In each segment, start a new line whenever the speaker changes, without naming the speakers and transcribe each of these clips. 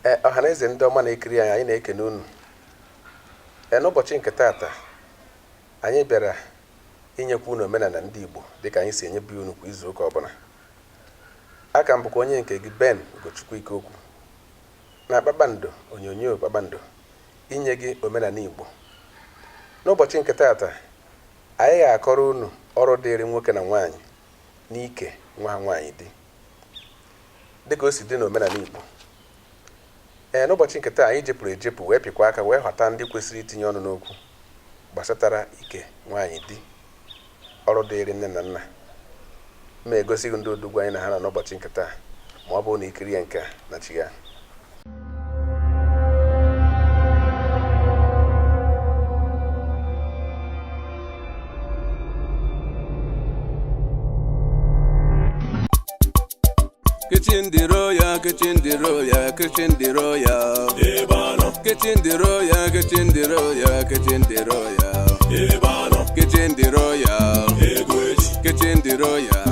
Ee, ọhaneze ndị ọma na-ekiri anyị, anyị na-ekene unu. Ee, n'ụbọchị nke taata anyị bịara inyekwa unu omenala ndị Igbo dịka anyị si enyebu unu kwa izu ụka ọbụla. Aka m bụkwa onye nke gị, Ben Ugochukwu Ikeokwu, na Kpakpando onyonyo Kpakpando, inye gị omenala Igbo. N'ụbọchị nke taata anyị ga-akọrọ unu ọrụ dịịrị nwoke na nwaanyị n'ike nwa ha nwaanyị di dịka o si dị n'omenala Igbo. Ee, n'ụbọchị nke taa anyị jepụrụ ejepụ wee pịkwa aka wee ghọta ndị kwesịrị itinye ọnụ n'okwu gbasatara ike nwaanyị di, ọrụ dịịrị nne na nna. Ma egosighị ndị odogwu anyị na ha nọ n'ụbọchị nke taa, ma ọ bụrụ na ikirie nke a na chi ya.
Kitchen the royal, kitchen the royal, kitchen the royal. Kitchen the royal, kitchen the royal, kitchen the royal. Kitchen the royal, kitchen the royal.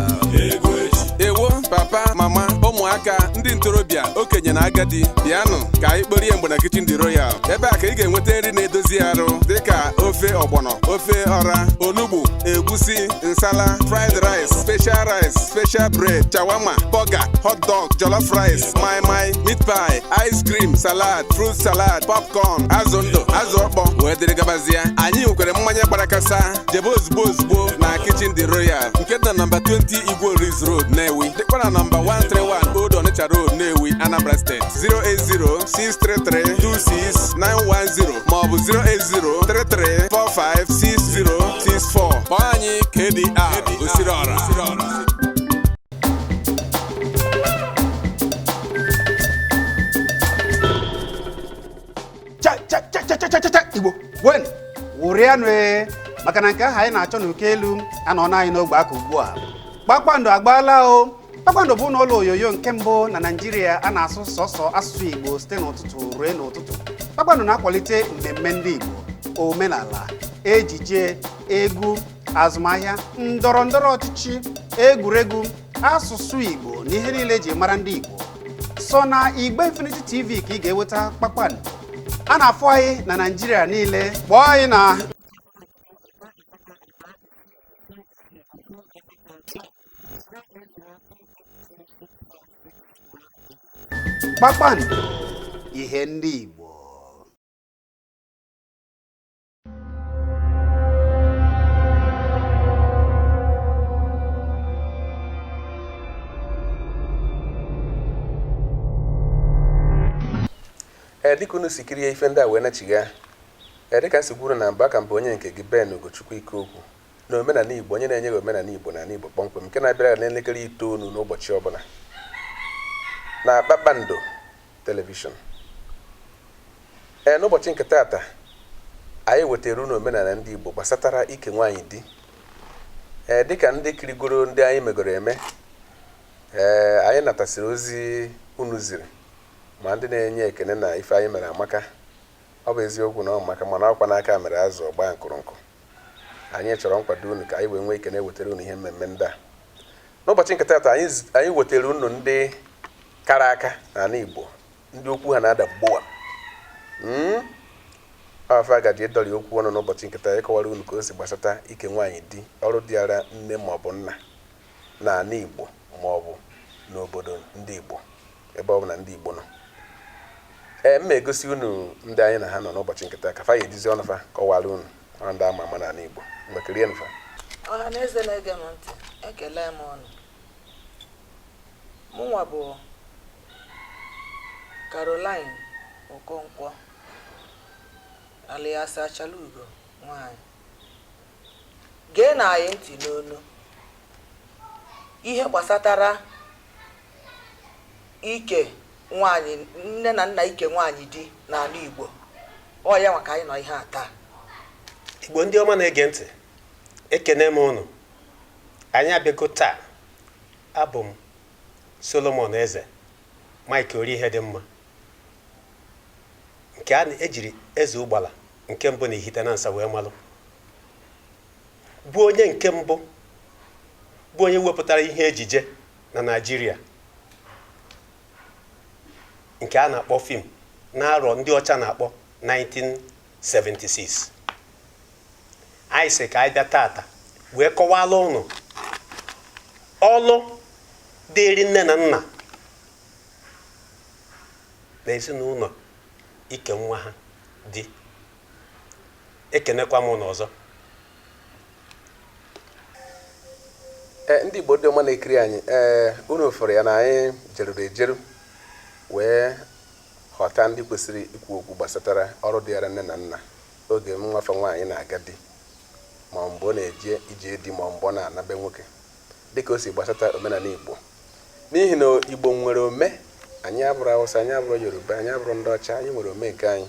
Ewo papa, mama, ụmụaka, ndị ntorobịa, okenye na agadi, bịanụ ka anyị kporie mgbe na Kitchen the Royal. Ebe a ka ị ga-enweta nri na-edozi arụ dịka ofe ọgbọnọ, ofe ọra, onugbu, egusi, nsala, fried rice, special rice, special bread, shawarma, burger, hot dog, jollof rice, moi moi, meat pie, ice cream, salad, fruit salad, popcorn, azụ ndụ, azụ ọkpọ, wee dịrị gabazie. Anyị nwekwara mmanya gbara kasa. Jebe ozugbo ozugbo na Kitchen the Royal nke dị na nọmba 20 Igwe Orizu Road, Nnewi, dịkwa na nọmba 131 Old Onitsha Road, Nnewi, Anambra State, 08063326910 maọbụ 08033456064. Kpọọ anyị KDR Osiri Ọra.
Cha cha cha cha cha cha cha! Igbo wen wụrịanụ ee, maka na nke ahụ anyị na-achọ n'uko elu anọ anyị n'ogbe aka ugbu a. Kpakpando agbaala o! Kpakpando bụ ụlọ onyonyo nke mbụ na Naịjirịa a na-asụ sọsọ asụsụ Igbo site n'ụtụtụ ruo n'ụtụtụ. Kpakpando na-akwalite mmemme ndị Igbo, omenala, ejije, egwu, azụmahịa, ndọrọ ndọrọ ọchịchị, egwuregwu, asụsụ Igbo na ihe niile eji mara ndị Igbo. Sọ na Igbe Infinity TV ka ị ga-enweta Kpakpando. A na-afụ anyị na Naịjirịa niile. Kpọọ anyị na Kpakpando, ihe ndị Igbo.
Ee, dịka unu si kirie ife ndị a wee nachigha, ee, dịka nsi gwuru na mbụ, aka mbụ onye nke gị, Ben Ugochukwu Ikeokwu, na omenala Igbo, onye na-enye gị omenala Igbo n'ala Igbo kpọmkwem, nke na-abịara n'elekere 9 n'ụbọchị ọbụla na Kpakpando Television. Ee, n'ụbọchị nke taata anyị wetara unu omenala ndị Igbo gbasatara ike nwaanyị di. Ee, dịka ndị kirigoro ndị anyị megoro eme, ee, anyị natasịrị ozi unu ziri, ma ndị na-enye ekene na ife anyị mere amaka. Ọ bụ eziokwu na ọ maka, mana ọkwa n'aka mere azụ ọgba nkụrụnkụ. Anyị chọrọ nkwado unu ka anyị wee nwee ike na-ewetara unu ihe mmemme ndị a. N'ụbọchị nke taata anyị wetara unu ndị kara aka n'ala Igbo, ndị okwu ha na-ada gbowa afọ agaji ịdọrị okwu ọnụ n'ụbọchị nke taa, ịkọwara unu ka o si gbasata ike nwaanyị di, ọrụ dịara nne maọbụ nna n'ala Igbo maọbụ n'obodo ndị Igbo, ebe ọ bụla ndị Igbo nọ. Ee, m ma egosi unu ndị anyị na ha nọ n'ụbọchị nke taa ka fa ya ejizi ọnụ fa kọwara unu. Ọ ndị ama ama n'ala Igbo. Mgbe kirienụ fa.
Ọha na eze na-ege m ntị, ekele m ọnụ. Mụnwa bụ Caroline Okonkwo, alias Achalugo nwanyị. Gee na anyị ntị n'onu ihe gbasatara ike nwaanyị, nne na nna ike nwaanyị di n'ala Igbo. Ọ ya nwa ka anyị nọ ihe a taa.
Igbo ndị ọma na-ege ntị, ekene m ụnụ. Anyị abịago taa. Abụ m Solomon Eze Mike Ori, ihe dị mma nke a ejiri Eze Ụgbala nke mbụ na Ihite na Nsa wee malụ, bụ onye nke mbụ Bụ onye wepụtara ihe ejije na Naịjirịa nke a na-akpọ film n'arọ ndị ọcha na-akpọ 1976. Anyị sị ka anyị bịa tata wee kọwala ụnụ ọlụ dịrị nne na nna na ezinụlọ ike nwa ha di. Ekenekwa m ụnụ ọzọ.
Ee, ndị Igbo ndị ọma na-ekiri anyị, ee, unu fụrụ ya na anyị jeruru ejeru wee ghọta ndị kwesịrị ikwu okwu gbasatara ọrụ dịara nne na nna oge nwafa nwaanyị na-aga di, ma mgbe ọ na-eje ije di, ma mgbe ọ na-anabe nwoke, dịka o si gbasata omenala Igbo. N'ihi na Igbo nwere ome, anyị abụrụ Awụsa, anyị abụrụ Yoruba, anyị abụrụ ndị ọcha, anyị nwere ome nke anyị.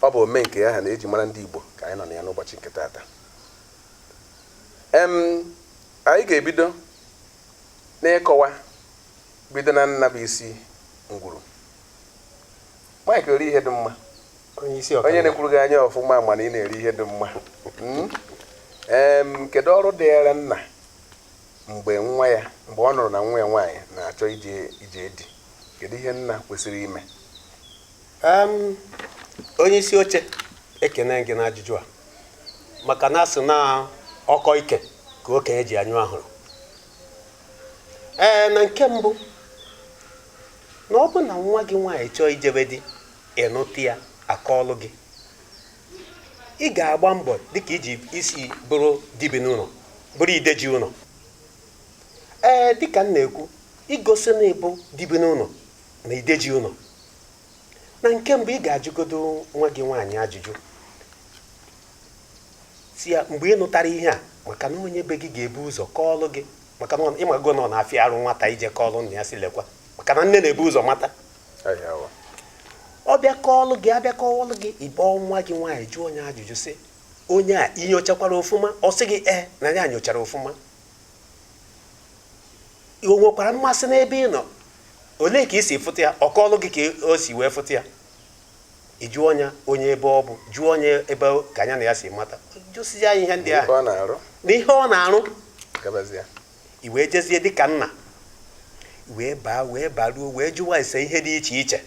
Ọ bụ ome nke aha na-eji mara ndị Igbo ka anyị nọ na ya n'ụbọchị nke taata. Anyị ga-ebido n'ịkọwa, bido na nna bụ isi ngwuru. Mike, ori ihe dị mma.
Onye isi.
Onye na-ekwuru gị anya ọfụma mana ị na-eri ihe dị mma. Kedu ọrụ dịara nna mgbe nwa ya, mgbe ọ nụrụ na nwa ya nwaanyị na-achọ ije ije di? Kedu ihe nna kwesịrị ime?
Onye isi oche, ekene gị n'ajụjụ a, maka na asị na ọkọ ike ka okenye ji anyụ ahụrụ. Ee, na nke mbụ, na ọ bụ na nwa gị nwaanyị chọọ ijebe di, ịnụta ya akọọlụ gị, ị ga-agba mbọ dịka iji isi bụrụ dibi n'ụlọ, bụrụ ideji ụlọ. Ee, dịka m na-ekwu, igosi na ịbụ dibi n'ụlọ na ideji ụlọ, na nke mbụ ị ga-ajụgodo nwa gị nwaanyị ajụjụ, si ya mgbe ị nụtara ihe a, maka na onye be gị ga-ebu ụzọ kọọlụ gị, maka na ịmago na ọ na-afịa arụ nwata ije kọọlụ nna ya, si lekwa, maka na nne na-ebu ụzọ mata. Ọ bịa kọọlụ gị, abịa kọọlụ gị, ịkpọọ nwa gị nwaanyị, jụọ onye ajụjụ, sị onye a inyochakwara ofụma? Ọ sị gị ee, na ya nyochara ofụma. O nwekwara mmasị n'ebe ị nọ? Olee ka ị si fụta ya? Ọ kọọlụ gị ka o si wee fụta ya. Ị jụọ onye onye ebe ọ bụ, jụọ onye ebe ka anya na ya si mata, jụsịa ya ihe ndị
ife
ahụ
ọ na-arụ
na ihe ọ na-arụ.
Gabazie.
I wee jezie dịka nna wee baa, wee baruo, wee jụwa ese ihe dị iche iche,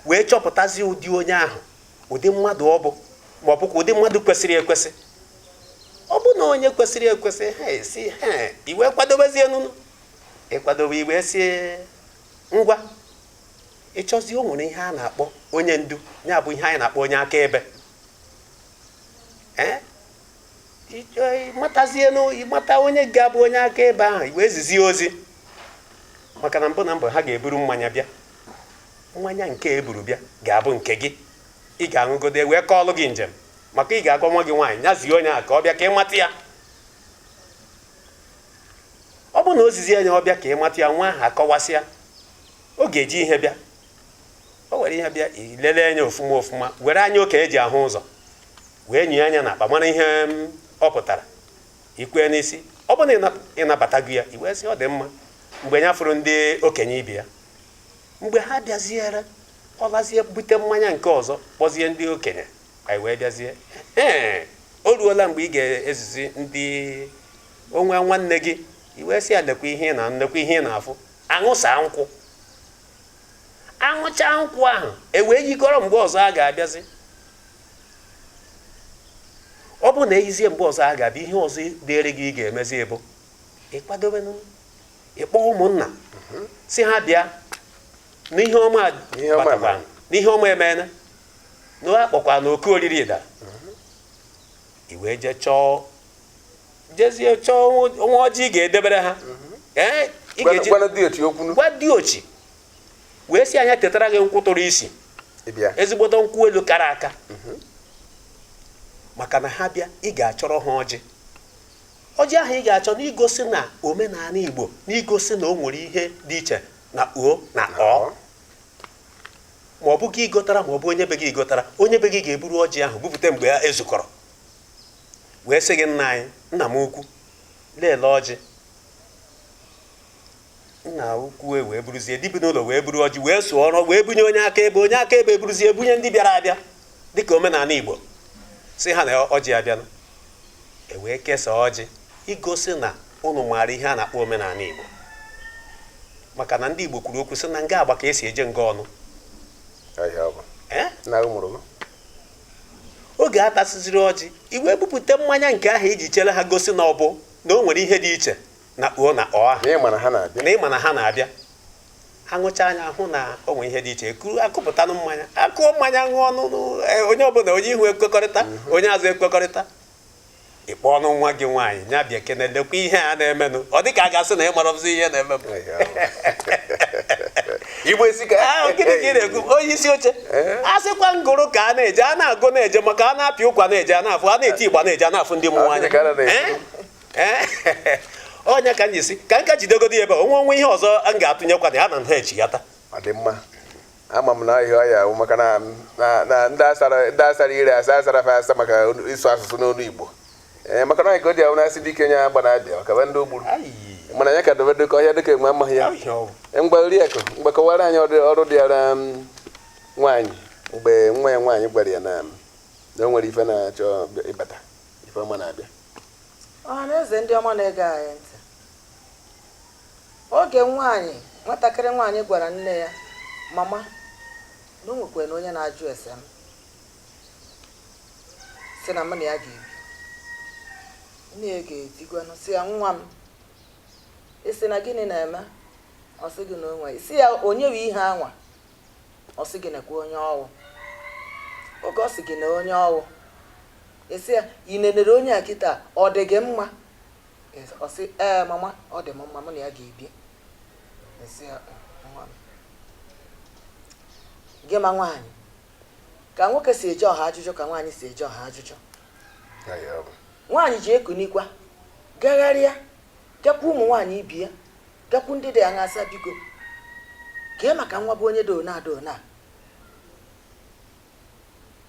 wee chọpụtazi ụdị onye ahụ, ụdị mmadụ ọ bụ, ma ọ bụkwa ụdị mmadụ kwesịrị ekwesị. Ọ bụ na onye kwesịrị ekwesị, ha esi ha, i wee kwadobezie nụnụ, ịkwadobe, i wee sie ngwa ịchọzi. O nwere ihe a na-akpọ onye ndu, ya bụ ihe anyị na-akpọ onye akaebe. Ee, ịmatazienụ, ịmata onye ga-abụ onye akaebe ahụ, i wee zizie ozi, maka na mbụ na mbụ ha ga-eburu mmanya bịa. Mmanya nke eburu bịa ga-abụ nke gị, ị ga-aṅụgodo wee kọọlụ gị njem, maka ị ga-agwa nwa gị nwaanyị ya zie onye a ka ọ bịa ka ị mata ya. Ọ bụ na ozizi anya ọ bịa ka ị mata ya, nwa ahụ akọwasịa, ọ ga-eji ihe bịa, o were ihe bịa, ilele anya ofụma ofụma, were anya okenye ji ahụ ụzọ wee nye anya n'akpa, mara ihe ọ pụtara, ikwe n'isi. Ọ bụ na ịnabatago ya, i wee sị ọ dị mma. Mgbe ya fụrụ ndị okenye ibe ya, mgbe ha bịaziere, ọ lazie bute mmanya nke ọzọ, kpọzie ndị okenye, anyị wee bịazie. Ee, o ruola mgbe ị ga-ezizi ndị onwe nwanne gị, i wee sị ya lekwa ihe ị na lekwa ihe ị na-afụ. Aṅụsa nkwụ, aṅụcha nkwụ ahụ, e wee yikọrọ. Mgbe ọzọ a ga-abịazi, ọ bụ na eyizie, mgbe ọzọ a ga-abịa, ihe ọzọ dịrị gị ị ga-emezi bụ ịkwadobenụ, ịkpọ ụmụnna si ha bịa n'ihe ọma.
N'ihe ọma.
Batakwa n'ihe ọma emeela na a kpọkwa na oke oriri dara, i wee jee chọọ, jezie chọọ nwa ọjị ị ga-edebere ha. Ee, ị ga-eji
gwanụ dị otu okwu.
Gwa diochi wee si anya tetara gị nkwụ tụrụ isi.
Ịbịa.
Ezigbote nkwụ elu kara aka, maka na ha bịa, ị ga-achọrọ ha ọjị. Ọjị ahụ ị ga-achọ n'igosi na omenala Igbo, n'igosi na o nwere ihe dị iche na o na ọ, ma ọ bụ gị gotara, ma ọ bụ onye be gị gotara. Onye be gị ga-eburu ọjị ahụ bupụta mgbe ha ezukọrọ, wee sị gị, "Nna anyị, nna m ukwu, leele ọjị." Nna ukwu e wee buruzie, dibi n'ụlọ wee buru ọjị, wee sụọrọ, wee bunye onye aka ebe. Onye aka ebe eburuzie bunye ndị bịara abịa dịka omenala Igbo si ha na ọjị abịala. E wee kesaa ọjị igosi na Unu maara ihe a na-akpọ omenala Igbo, maka na ndị Igbo kwuru okwu sị na nga agba ka esi eje nga ọnụ.
Ahịa ọ bụ.
Ee?
Nna gị mụrụ gị.
Oge a tasịziri ọjị, iwe bupụta mmanya nke ahụ iji chere ha, gosi na ọ bụ na o nwere ihe dị iche na o na ọ ahụ.
Na ị ma na ha na-abịa.
Na ịma na ha na-abịa. Ha ṅụcha anya hụ na o nwere ihe dị iche, ekuru akụpụtanụ mmanya, akụọ mmanya, ṅụọ ọnụ, onye ọbụla, onye ihu ekwekọrịta, onye azụ ekwekọrịta. Ịkpọ ọnụ nwa gị nwaanyị ya bịa kene, lekwa ihe a na-emenụ. Ọ dị ka a ga-asị na ị marọbụzi ihe na-eme.
Ahịa ọ bụ. Igbo esi ka
Ahụ gịnị ka ị na-ekwu, onye isi oche? A sịkwa ngụrụ ka a na-eje, a na-agụ na-eje, maka a na-apị ụkwa na-eje, a na-afụ, a na-eti ịgba na-eje, a na-afụ ndị mmụọ anya.
Gịnị ka a na-ekwu?
Ee? Ee? Ọnya ka m ji si ka nka jidegodo ya ebe a. Onwe onwe ihe ọzọ m ga-atụnyekwa na ya na nha echighata.
Ọ dị mma. Ama m na ahịa ọya ahụ, maka na ndị asara ire asa asara fa asa maka ịsụ asụsụ n'olu Igbo. Ee, maka na ka o ji ahụ na-asị dike nye agba na-abịa maka be ndị ogburu, mana ya ka dobe dịka ọhịa, dịka enwe amaghị ya. Mgbe Oriakụ, mgbe kọwara anyị ọrụ dịara nwaanyị mgbe nwa ya nwaanyị gwara ya na o nwere ife na-achọ ịbata, ife ọma na-abịa.
Ọha na eze, ndị ọma na-ege anyị ntị, oge nwaanyị, nwatakịrị nwaanyị gwara nne ya, mama, na o nwekwara na onye na-ajụ ese m, si na mụ na ya ga-ebi, nne ya ga-etigwanụ si ya, "Nwa m, isi na gịnị na-eme?" Ọ sị gị na onwe isi ya onye bụ ihe anwa. Ọ sị gị nekwa onye ọwụ. Oge ọ sị gị na onye ọwụ, isi ya, "Ị nenere onye a kịta, ọ dị gị mma?" Ọ sị, "Ee mama, ọ dị m mma, mụ na ya ga-ebi." Esi ya, "Nwa m, gị ma nwaanyị ka nwoke si eje ọha ajụjụ ka nwaanyị si eje ọha ajụjụ."
Ya bụ.
Nwaanyị ji ekunikwa gagharịa, gakwa ụmụ nwaanyị ibi ya, gakwu ndị dị aṅasa, "Biko, kee maka nwa bụ onye dị ona ada ona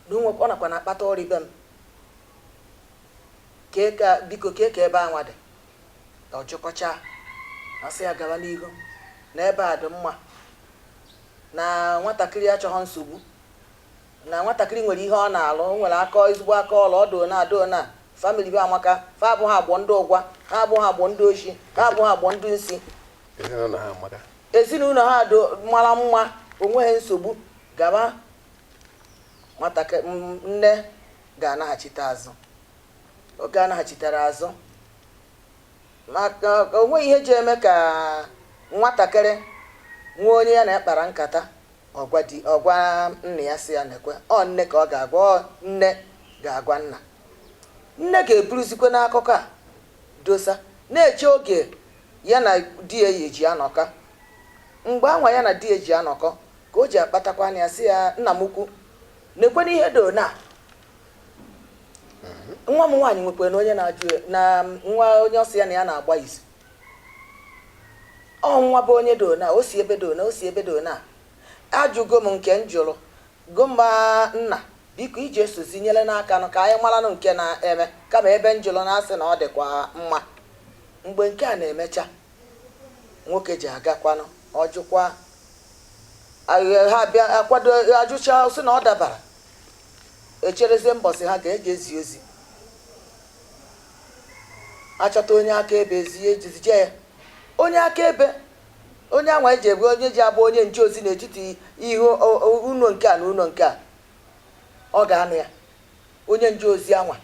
na o nwekwa- ọ nakwa na-akpata ọrịa be m, kee ka, biko, kee ka ebe anwa dị." Ọ jụkọcha, asị ya gaba n'ihu na ebe a dị mma, na nwatakịrị achọghị nsogbu, na nwatakịrị nwere ihe ọ na-alụ, o nwere aka, ezigbo aka ọlụ, ọ dị na adị na family be amaka, fa abụghị agbọ ndị ụgwa, ha abụghị agbọ ndị oshi, ha abụghị agbọ ndị nsi.
Ezinụlọ ha amaka.
Ezinụlọ ha do mara mma, onweghị nsogbu. Gaba. Nwatakịrị nne ga-anaghachite azụ. Oge anaghachitere azụ, maka onweghị ihe ji eme ka nwatakịrị nwee onye ya na-ekpara nkata, ọgwa di, ọgwa nna ya, si ya nekwe. Ọ nne ka ọ ga-agwa, ọ nne ga-agwa nna. Nne ga-eburuzikwe n'akụkọ a dosa, na-eche oge ya na di ya eji anọkọ. Mgbe anwa ya na di ya ji anọkọ, ka o ji akpatakwa anya ya, sị ya, "Nna m ukwu, nekwe n'ihe do na nwa m nwaanyị nwekwara na onye na-ajụ na nwa onye ọsị ya na ya na-agba izu. Ọ nwa bụ onye do na o si ebe do na o si ebe do na ajụgo m nke m jụrụ gụmba. Nna, biko, iji esozi nyere n'aka nụ ka anyị maranụ nke na-eme, kama ebe m jụrụ na-asị na ọ dịkwa mma." Mgbe nke a na-emecha, nwoke ji agakwanụ ọjụkwa ha bịa akwado, ajụcha, sị na ọ dabara, echerezie mbọsị ha ga-eji ezi ozi, achọta onye akaebe, ezie ejizije ya onye akaebe, onye anwa eji ebu, onye ji abụ onye nche ozi n'etiti ihu ụlọ nke a na ụlọ nke a. Ọ ga-anụ ya, onye nje ozi anwa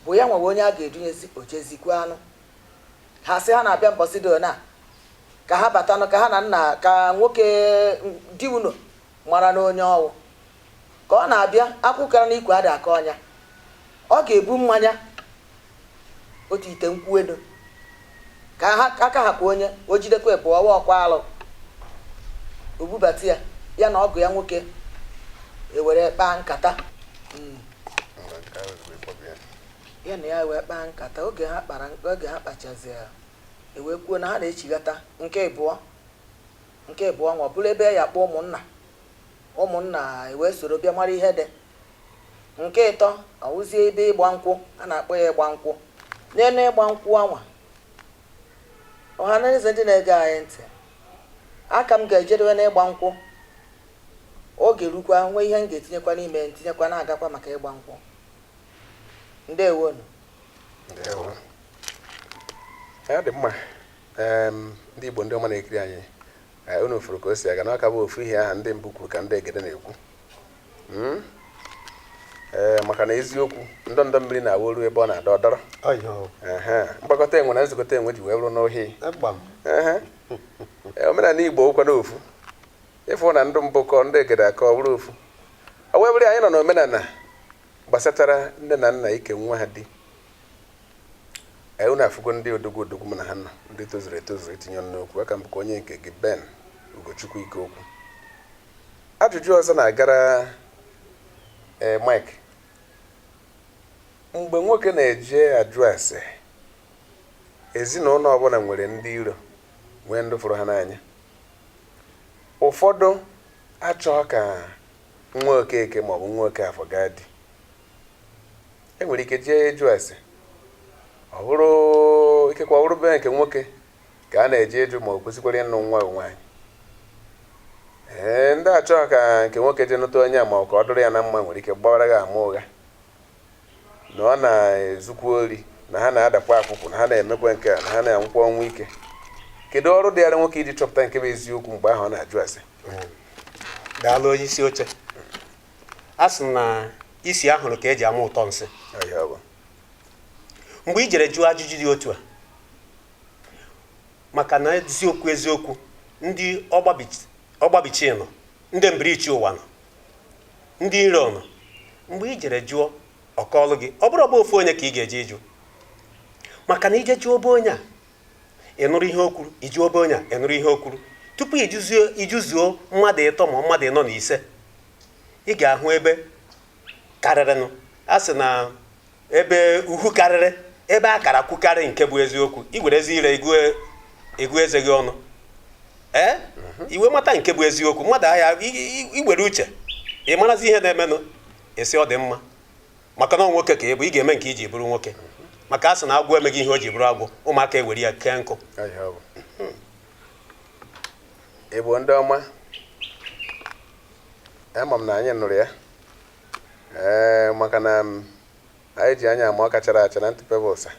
bụ ya nwewe onye a ga-edunyezi ojezikwa anụ ha, sị ha na-abịa mbọsị dị ona, ka ha batanụ, ka ha na nna, ka nwoke di unu mara na onye ọwụ. Ka ọ na-abịa, akwụkara n'ikwe ada aka ọnya, ọ ga-ebu mmanya otu ite nkwụ elu, ka ha aka ha kwa onye o jidekwa pụọ ọwa ọkwa alụ, o bubata ya, ya na ọgụ ya nwoke ewere kpaa nkata.
Ngwa, nke ahụ bụ ịkpọbi ya.
Ya na ya wee kpaa nkata. Oge ha kpara, oge ha kpachazi ya, ewee kwuo na ha na-echighata nke ịbụọ nwa, ọ bụrụ ebe ya akpọ ụmụnna, ụmụnna ewee soro bịa mara ihe dị. Nke ịtọ, ọwụzie ebe ịgba nkwụ, a na-akpọ ya ịgba nkwụ. N'elu ịgba nkwụ anwa, ọha na eze ndị na-ege anyị ntị, aka m ga-ejedewe n'ịgba nkwụ. Oge rukwa, nwee ihe m ga-etinyekwa n'ime, ntinyekwa na-agakwa maka ịgba nkwụ. Ndewonu.
Ndewo. Ya dị mma. Ndị Igbo, ndị ọma na-ekiri anyị, unu fụrụ ka o si aga na ọka bụ ofu ihe ahụ ndị mbụ kwuru ka ndị egede na-ekwu. Ee, maka na eziokwu, ndọndọ mmiri na-awụ ebe ọ na-adọ ọdọrọ. Ehe, mgbakọta enwe na nzukọta enwe ji wee bụrụ n'ohi. Ehe. Ee, omenala Igbo ụkwa n'ofu ịfụ na ndụ mbụ kọ ndị egede akọ ọ bụrụ ofu, ọ wee bụrụ anyị nọ n'omenala gbasatara nne na nna ike nwa ha di. Ee, unu afụgo ndị odogwu odogwu m na ha nọ, ndị tozuru etozu itinye ọnụ n'okwu aka mbụkwa onye nke gị, Ben Ugochukwu Ikeokwu. Ajụjụ ọzọ na-agara ee Mike, mgbe nwoke na-eje ajụ ase, ezinụlọ ọbụla nwere ndị iro, nwee ndị fụrụ ha n'anya. Ụfọdụ achọọ ka nwa Okeke maọbụ nwa Okafọ gaa di, enwere ike jee ịjụ ase, ọ bụrụ ikekwe ọ bụrụ be nke nwoke ka a na-eje ịjụ ma ọ kwesịkwara ịnụ nwa nwaanyị. Ee, ndị achọghị ka nke nwoke jee nụta onye a ma ọ ka ọ dụrụ ya na mma nwere ike gbawara gị ama ụgha na ọ na-ezukwa ori, na ha na-adakwa akwụkwụ, na ha na-emekwa nke a, na ha na-anwụkwa ọnwụ ike. Kedu ọrụ dịara nwoke iji chọpụta nke bụ eziokwu mgbe ahụ ọ na-ajụ ase?
Daalụ, onye isi oche. A sị na isi ahụrụ ka eji ama ụtọ nsị.
Ọhịa ọ bụ.
Mgbe i jere jụọ ajụjụ dị otu a, maka na eziokwu eziokwu, ndị ọgbabichi nọ, ndị mbirichi ụwa nọ, ndị iro nọ. Mgbe i jere jụọ, ọkọọlụ gị, ọ bụrụ ọbụ ofu onye ka ị ga-eje ịjụ, maka na ije jụọ obe onye a, ị nụrụ ihe o kwuru, ị jụọ obe onye a, ị nụrụ ihe o kwuru, tupu ijuzuo mmadụ ịtọ ma mmadụ ịnọ na ise, ị ga-ahụ ebe karịrịnụ. A sị na ebe uhu karịrị, ebe a kara kwukarị nke bụ eziokwu, i werezi ire egu eze gị ọnụ, ee, iwe mata nke bụ eziokwu. Mmadụ ahịa iwere uche ị marazi ihe na-emenụ, esi ọ dị mma, maka na ọ nwoke ka ị bụ, ị ga-eme nke iji bụrụ nwoke, maka a sị na agwọ emeghị ihe o ji bụrụ agwọ, ụmụaka ewere ya kee nkụ.
Ọhịa ọ bụ. Igbo ndị ọma, ama m na anyị nụrụ ya. Ee, maka na anyị ji anya ama ọ kachara acha na ntụpe bụ ụsa.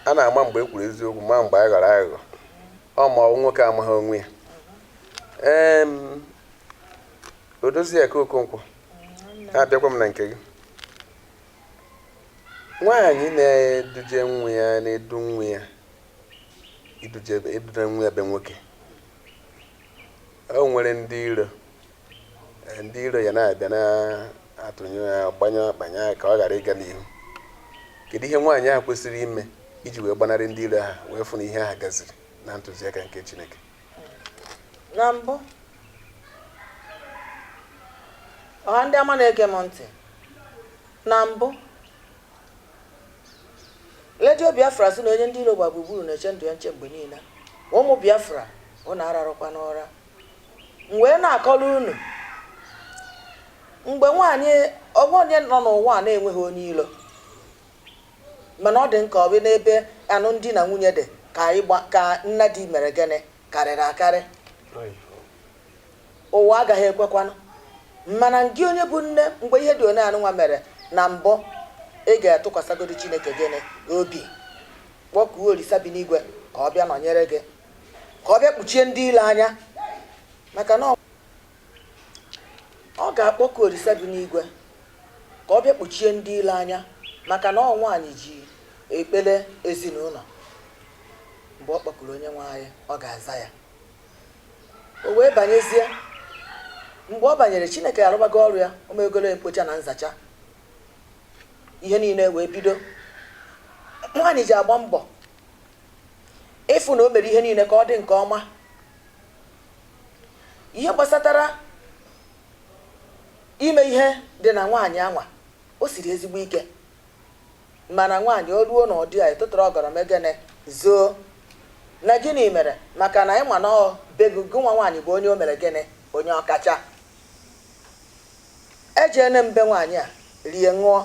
A na-ama mgbe e kwuru eziokwu, ma mgbe anyị ghọrọ aghụghọ, ọ ma ọ nwoke amaghị onwe ya. Ee, Odoziakụ Okonkwo, abịakwa m na nke gị. Nwaanyị na-eduje nwa ya, na-edu nwa ya, iduje iduje nwa ya be nwoke, o nwere ndị iro. Ndị iro ya na-abịa na-atụnye ya, gbanye akpanye ka ọ ghara ịga n'ihu. Kedu ihe nwaanyị ahụ kwesịrị ime iji wee gbanarị ndị iro ha, wee fụ na ihe ahụ gaziri na ntụziaka nke Chineke?
Na mbụ, ọha ndị ama na-ege m ntị, na mbụ, Redio Biafra sị na onye ndị iro gba gburugburu na-eche ndụ ya nche mgbe niile. Ụmụ Biafra, unu ararụkwa n'ụra. M wee na-akọrọ unu, mgbe nwaanyị ọgwa onye nọ n'ụwa a na-enweghị onye ilo, mana ọ dị nka ọ bụ n'ebe alụmdi na nwunye dị ka ịgba ka nna di mere gịnị karịrị akarị, ụwa agaghị ekwekwanụ. Mana gị onye bụ nne, mgbe ihe dị one anụnwa mere, na mbụ ị ga-atụkwasịgodo Chineke gịnị obi, kpọkuo Olisa bi n'igwe ka ọ bịa nọnyere gị, ka ọ bịa kpuchie ndị ile anya, maka na ọ ga-akpọku Olisa bi n'igwe ka ọ bịa kpuchie ndị ile anya, maka na ọ nwaanyị ji ekpere ezinụlọ. Mgbe ọ kpọkuru onye nwe anyị, ọ ga-aza ya. O wee banyezie. Mgbe ọ banyere, Chineke arụbago ọrụ ya, o megoro mkpocha na nzacha, ihe niile wee bido. Nwaanyị ji agba mbọ ịfụ na o mere ihe niile ka ọ dị nke ọma. Ihe gbasatara ime ihe dị na nwaanyị anwa, o siri ezigbo ike, mana nwaanyị o ruo na ụdị a ịtụtụrụ ọgọrọ megene zoo na gịnị mere, maka na ịma na ọ begu gị nwa nwaanyị bụ onye o mere gịnị, onye ọkacha. Ejeene mbe nwaanyị a rie ṅụọ,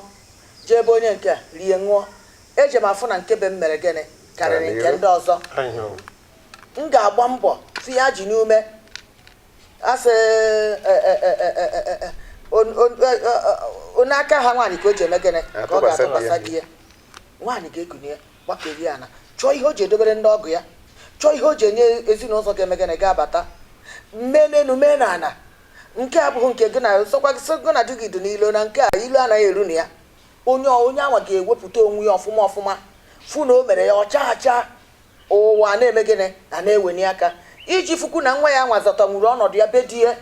jee ebe onye nke a rie ṅụọ, eje m afụ na nke be m mere gịnị karịrị nke ndị ọzọ. M ga-agba mbọ tinye ajị n'ume. Asị onye aka ha nwaanyị ka o ji eme gịnị ka ọ
Atụkwasị di ya.
ga-atụkwasị di ya. Nwaanyị ga-ekunye gbakerie ana. Chọọ ihe o ji edobere ndị ọgọ ya, chọọ ihe o ji enye ezinụlọ ga-eme gịnị, ga-abata mee n'elu mee n'ala. Nke a abụghị nke gị na sọkwa gị gị na di gị dị n'ilo, na nke a ilu anaghị eru na ya. Onye anwa ga-ewepụta onwe ya ọfụma ọfụma, fụ na o mere ya ọcha acha. Ụwa na-eme gịnị, a na-eweni aka iji fukwu na nwa ya nwa zọtanwuru ọnọdụ ya be di ya,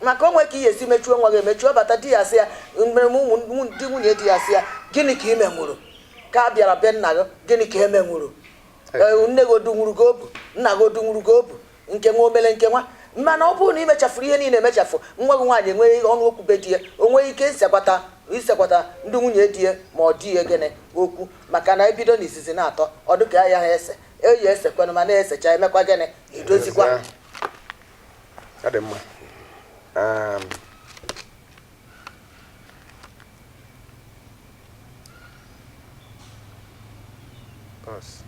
maka onwe ka ị esi mechuo nwa gị emechuo bata di ya sị ya mere m ụmụ di nwunye di ya sị ya, gịnị ka ị menwuru ka a bịara be nna gị? Gịnị ka e menwuru? Ee, nne gị odunwuru gị obu, nna gị odunwuru gị obu, nke nwa omere nke nwa. Mana ọ bụrụ na ị mechafuru ihe niile emechafụ, nwa gị nwaanyị enweghị ọnụ okwu be di ya, o nweghị ike isekwata ndị nwunye di ya ma ọ di ya gịnị okwu, maka na ebido n'izizi na-atọ ọ dịka ya ha ese eyi esekwanụ ma na-esecha emekwa gịnị, edozikwa.
Ọ dị mma. Pause.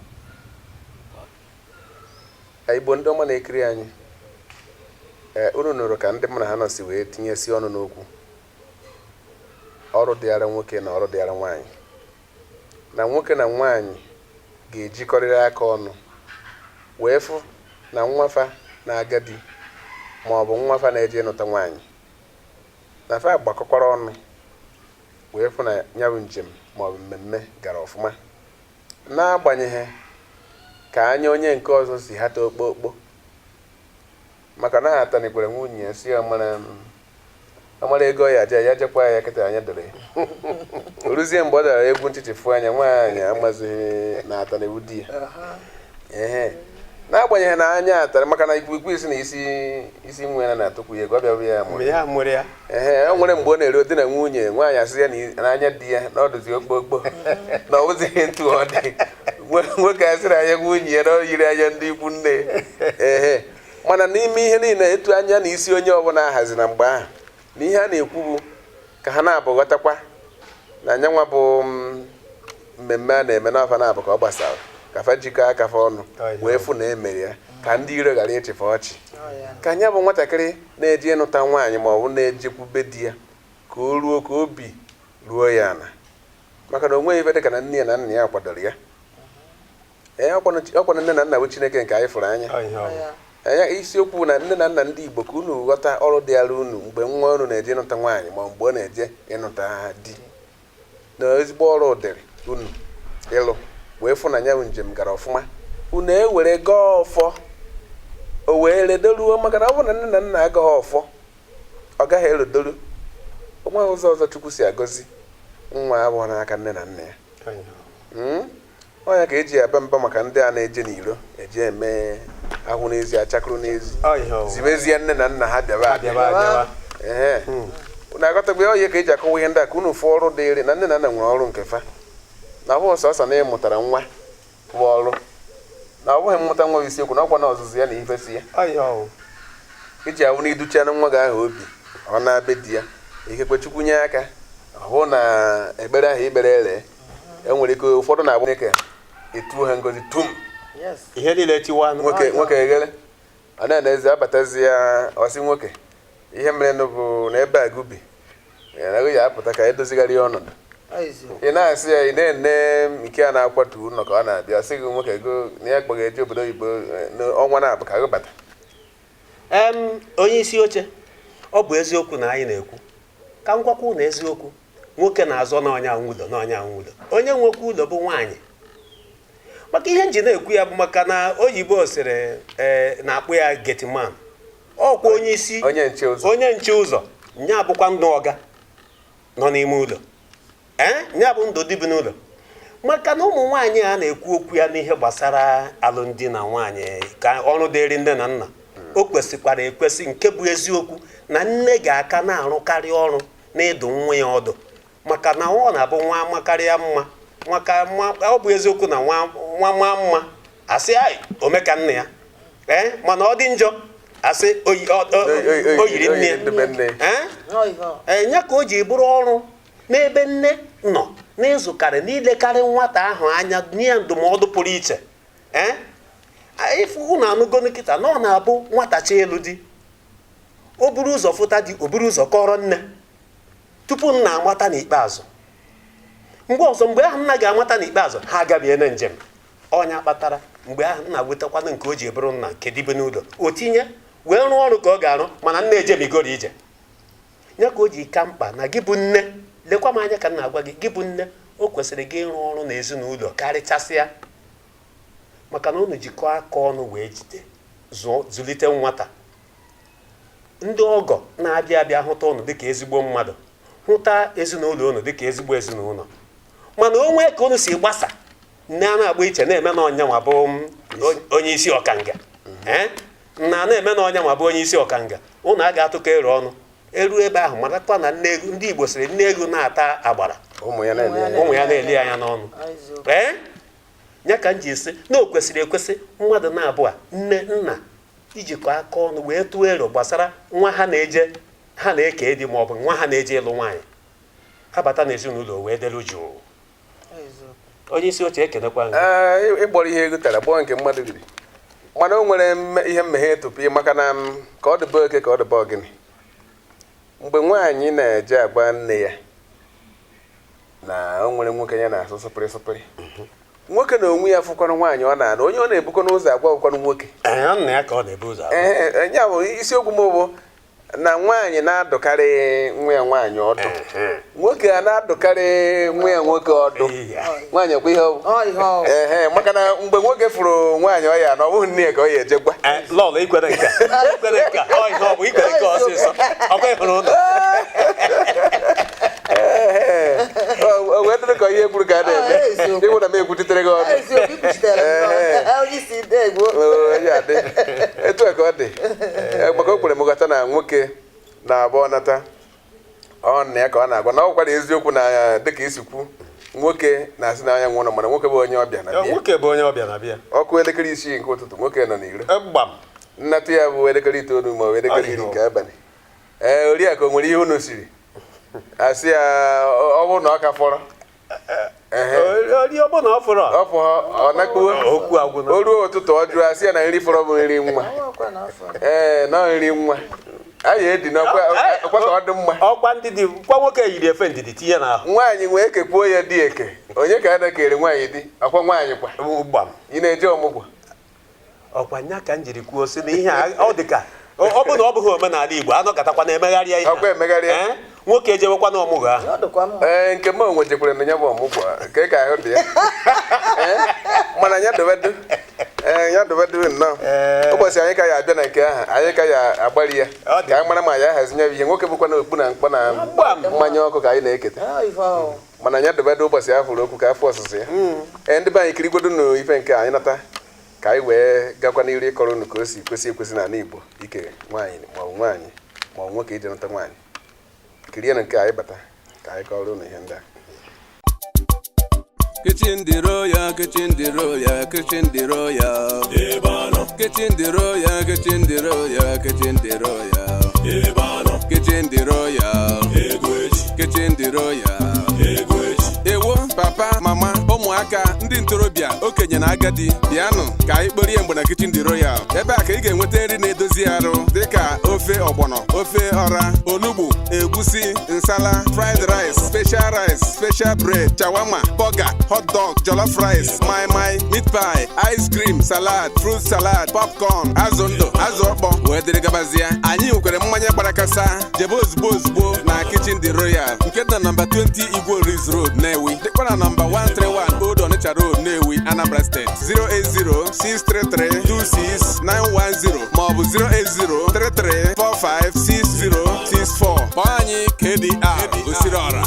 Igbo ndị ọma na-ekiri anyị, ee, unu nụrụ ka ndị mụ na ha nọ si wee tinyesi ọnụ n'okwu ọrụ dịara nwoke na ọrụ dịara nwaanyị, na nwoke na nwaanyị ga-ejikọrịrị aka ọnụ wee fụ na nwafa na-aga di ma ọ bụ nwafa na-eje ịnụta nwaanyị, na fa gbakọkwara ọnụ wee fụ na ya bụ njem ma ọ bụ mmemme gara ọfụma, n'agbanyeghị ka anya onye nke ọzọ si hata okpokpo, maka na ha atanikwere nwunye ya si ya mara amara ego ya aja ya jekwa ya kịta anya doro ya. O ruzie mgbe ọ dara egwu ntịtị fụ anya nwaanyị amazighị na ataniwu di ya. Ehe, n'agbanyeghị na anya atara, maka na ikwikwii isi na isi isi nwe ya na-atụkwu ya ego ọ bịa ya mụrụ.
Ya mụrụ ya.
Ehe, o nwere mgbe ọ na-eri di na nwunye, nwaanyị asị ya n'anya di ya na ọ dụzi okpokpo na ọ bụzighị ntu ọ dị. Nwoke asịrị anya nwunye ya na ọ yiri anya ndị ikwu nne. Ehe, mana n'ime ihe niile, etu anya na isi onye ọbụla ahazi na mgbe ahụ, na ihe a na-ekwu bụ ka ha na-abụ ghọtakwa na anyanwa bụ mmemme a na-eme n'afọ na-abụ ka ọ gbasara, ka fa jikọọ aka fa ọnụ wee fụ na emere ya ka ndị iro ghara ịchịfe ọchị, ka anya bụ nwatakịrị na-eje ịnụta nwaanyị ma ọ bụ na-ejekwube di ya, ka o ruo ka obi ruo ya ala, maka na o nweghị ife dịka na nne ya na nna ya kwadoro ya. Ee, ọkwanụ nne na nna bụ Chineke nke anyị fụrụ anya. Anya isiokwu na nne na nna ndị Igbo, ka unu ghọta ọrụ dịara unu mgbe nwa unu na-eje ịnụta nwaanyị ma mgbe ọ na-eje ịnụta di, na ezigbo ọrụ dịrị unu ịlụ wee fụ na ya bụ njem gara ọfụma. Unu ewere gaa ọfọ o wee redoruo, maka na ọ bụrụ na nne na nna agaghị ọfọ, ọ gaghị erodoru. Onweghị ụzọ ọzọ Chukwu si agọzi nwa abụọ n'aka nne na nna ya. Ọ ya ka eji aba mba maka ndị a na-eje n'iro eje eme ahụ n'ezi, achakụrụ n'ezi, zibezie nne na nna ha bịaba.
Abịaba.
Ee, unu aghọtagbe oye ka eji akọwa ihe ndị a, ka unu fụ ọrụ dịrị na nne na nna nwere ọrụ nke fa, na ọ bụghị sọsọ na ịmụtara nwa bụ ọrụ, na ọ bụghị mmụta nwa bụ isiokwu, na ọkwa na ọzụzụ ya na ifesi ya iji awụ na iducha na nwa gị ahụ obi ọ na-abịa di ya, ikekwe Chukwu nye aka ọ hụ na ekpere ahụ ikpere ere enwere ike ụfọdụ na-agba Chineke etuo ha ngozi tum.
Ihe niile tiwa.
Nwoke nwoke eghere ọ na-enezi abatazi ya, ọsị nwoke ihe mere nụ bụ na ebe a gubi anaghị ya apụta ka edozigharị ọnọdụ. Ị na-asị ya, ị na-ene nke a na-akwatu ụlọ ka ọ na-abịa, sị gị nwoke go na ya kpọga eje obodo oyibo n'ọnwa na-abụ ka gị bata.
Onye isi oche, ọ bụ eziokwu na anyị na-ekwu ka m gwakwa ụlọ eziokwu, nwoke na-azọ n'ọnya nwụlọ n'ọnya nwụlọ, onye nwekwa ụlọ bụ nwaanyị. Maka ihe nji na-ekwu ya bụ maka na oyibo sịrị ee na-akpụ ya gateman, ọkwa onye isi
onye nche ụzọ.
Onye nche ụzọ nya bụkwa ndụ ọga nọ n'ime ụlọ, ee, nya bụ ndụ dịbụ n'ụlọ, maka na ụmụ nwaanyị a na-ekwu okwu ya n'ihe gbasara alụmdi na nwaanyị, ka ọrụ dịrị nne na nna, o kwesịkwara ekwesị nke bụ eziokwu na nne ga-aka na-arụkarị ọrụ n'ịdụ nwa ya ọdụ, maka na ọ na-abụ nwa makarịa mma maka ọ bụ eziokwu na nwa nwa maa mma, asị ai omeka nna ya, ee, mana ọ dị njọ, asị o yiri nne ya. Ee, ee, nya ka o ji bụrụ ọrụ n'ebe nne nọ n'ịzụkarị n'ilekarị nwata ahụ anya, nye ya ndụmọdụ pụrụ iche. Ee, ịfụ unu anụgo nkịta na ọ na-abụ nwata chi elu di, o buru ụzọ fụta di, o buru ụzọ kọrọ nne tupu nna amata n'ikpeazụ. Mgbe ọzọ, mgbe ahụ nna ga-amata n'ikpeazụ, ha agabie na njem. Ọnya kpatara mgbe ahụ nna wetakwanụ nke o ji bụrụ nna nke dịbe n'ụlọ, o tinye wee rụọ ọrụ ka ọ ga-arụ, mana nna ejemigoro ije. Ya ka o ji ka mkpa na gị bụ nne, lekwa m anya ka m na-agwa gị, gị bụ nne, o kwesịrị gị ịrụ ọrụ n'ezinụlọ karịchasịa, maka na unu jikọọ aka ọnụ wee jide zụọ zụlite nwata. Ndị ọgọ na-abịa abịa hụta ụnụ dịka ezigbo mmadụ, hụta ezinụlọ ụnụ dịka ezigbo ezinụlọ. Mana o nwee ka unu si gbasa, nne a na-agba iche na-eme na ọnya nwa bụ onye isi ọkanga, ee, nna na-eme na ọnya nwa bụ onye isi ọkanga, ụnụ a ga-atụkọ ero ọnụ eru ebe ahụ. Marakwa na nne egu, ndị Igbo sịrị nne egu na-ata agbara,
ụmụ ya na-ele anya.
Ụmụ ya na-eli anya n'ọnụ.
Eziokwu.
Ee, ya ka m ji sị na o kwesịrị ekwesị mmadụ na-abụọ a, nne nna, ijikọ aka ọnụ wee tụọ ero gbasara nwa ha na-eje ha na-eke di, maọbụ nwa ha na-eje ịlụ nwaanyị, ha bata n'ezinụlọ wee delu jụụ.
Eziokwu.
Onye isi oche, ekenekwa gị.
Ee, ịgbọrọ ihe ego tara gbọọ nke mmadụ riri, mana o nwere ihe mmeghe tupu ị, maka na ka ọ dịbe oke, ka ọ dịbe ọgịnị, mgbe nwaanyị na-eje agwa nne ya na o nwere nwoke ya na-asụ sụpịrị sụpịrị, nwoke na onwe ya fụkwanụ nwaanyị ọ na-anụ, onye ọ na-ebukọ n'ụzọ agwa bụkwanụ nwoke.
Ee, nna ya ka ọ na-ebu ụzọ agwa.
Ee, ya bụ isiokwu m bụ na nwaanyị na-adụkarị nwa ya nwaanyị ọdụ, nwoke a na-adụkarị nwa ya nwoke ọdụ.
Iya.
Nwaanyị ekwe ihe ọ bụ.
Ọ ihe ọ bụ.
Ehe, maka na mgbe nwoke fụrụ nwaanyị ọ ya na ọ bụghị nne ya ka ọ ya eje gwa.
Ee, lọlọ, ikwere nke a, ikwere nke a, ọ ihe ọ bụ ikwere nke ọsịsọ, ọkwa ịhụrụ ụlọ.
Ehe, o wee dịrị ka ihe kwuru ka a na-eme.
Ah, eziokwu.
Ịhụ na m ekwuchitere gị ọnụ.
Eziokwu, ikwuchitere m.
Ehe.
Onye isi degbo.
Oo, ya dị etu a ka ọ dị. Ee, maka o kwere m ghọta na nwoke na-abụ nata ọ nna ya ka ọ na-agwa, na ọ gwara eziokwu na dịka isi kwu, nwoke na-asị na anya nwụrụ, mana nwoke bụ onye ọbịa na bịa.
Nwoke bụ onye ọbịa na bịa.
Ọkụ 6:30 nke ụtụtụ, nwoke nọ n'iro.
Gbam.
Nnata ya bụ 9:00 ma ọ bụ 10:00 nke abalị. Ee, oriakụ, o nwere ihe unu siri? Asị ya ọ bụrụ na ọ ka fọrọ. Ehe.
Ori ọ bụ na ọ fọrọ.
Ọ fọ, ọ nakpuo.
Okwu agwụna.
O ruo ụtụtụ, ọ jụrụ, asị ya na nri fọrọ bụ nri nwa.
Ọkwa na afọ.
Ee, na nri nwa anyị edi n'ọkwa ọkwa ka ọ dị mma.
Ọkwa ndidi kwa, nwoke yiri efe ndidi tinye n'ahụ.
Nwaanyị nwee kekwuo ya di eke, onye ka a na-ekere nwaanyị di ọkwa nwaanyị kwa.
Gbam.
Ị na-eje ọmụgwọ.
Ọkwa nya ka m jiri kwuo sị na ihe a ọ dị ka ọ bụ na ọ bụghị omenala Igbo, anọkọtakwa na emegharịa ihe a.
Ọkwa emegharịa.
Ee? Nwoke ejewekwa na ọmụgwọ ahụ.
Ọ dịkwa mma.
Ee, nke m onwe jekwere na ya bụ ọmụgwọ nke ka ahụ dị ya. Ee, mana ya dobedu, ee, ya dobedu nnọọ.
Ee.
Ụbọchị anyị ka ya abịa na nke ahụ, anyị ka ya agbari ya
Ọ dị.
ka anyị mara ma ya ahazi ya bụ ihe nwoke bụkwa na okpu na mkpọ na
Gbam.
mmanya ọkụ ka anyị na-eketa.
Ọ ife ọ.
Mana ya dobedu ụbọchị ahụ fụrụ okwu ka afọ ọsụsụ ya. Ee, ndị be anyị, kirigwodo nụ ife nke anyị nata ka anyị wee gakwa n'iru ịkọrọ unu ka o si kwesị ekwesị n'ala Igbo ike nwaanyị maọbụ nwaanyị maọbụ nwoke ije nata nwaanyị. Kirie nke anyị bata ka anyị kọrọ unu ihe ndị a.
Kitchen the royal, kitchen the royal, kitchen the royal. Kitchen the royal, kitchen the royal, kitchen the royal. Kitchen the royal, kitchen the royal. Ewo, papa, mama, ụmụaka, ndị ntorobịa, okenye na agadi, bịanụ ka anyị kporie mgbe na Kitchen the Royal. Ebe a ka ị ga-enweta nri na-edozi arụ dịka ofe ọgbọnọ, ofe ọra, onugbu, egusi, nsala, fried rice, special rice, special bread, shawarma, burger, hot dog, jollof rice, moi moi, meat pie, ice cream, salad, fruit salad, popcorn, azụ ndụ, azụ ọkpọ, wee dịrị gabazie. Anyị nwekwara mmanya gbara kasa. Jebe ozugbo ozugbo na Kitchen the Royal nke dị na nọmba 20 Igwe Oriz Road, Nnewi, dịkwa na nọmba 131 Old Onitsha Road, Nnewi, Anambra Steeti, 08063326910 maọbụ 08033456064. Kpọọ anyị KDR Osiriọra.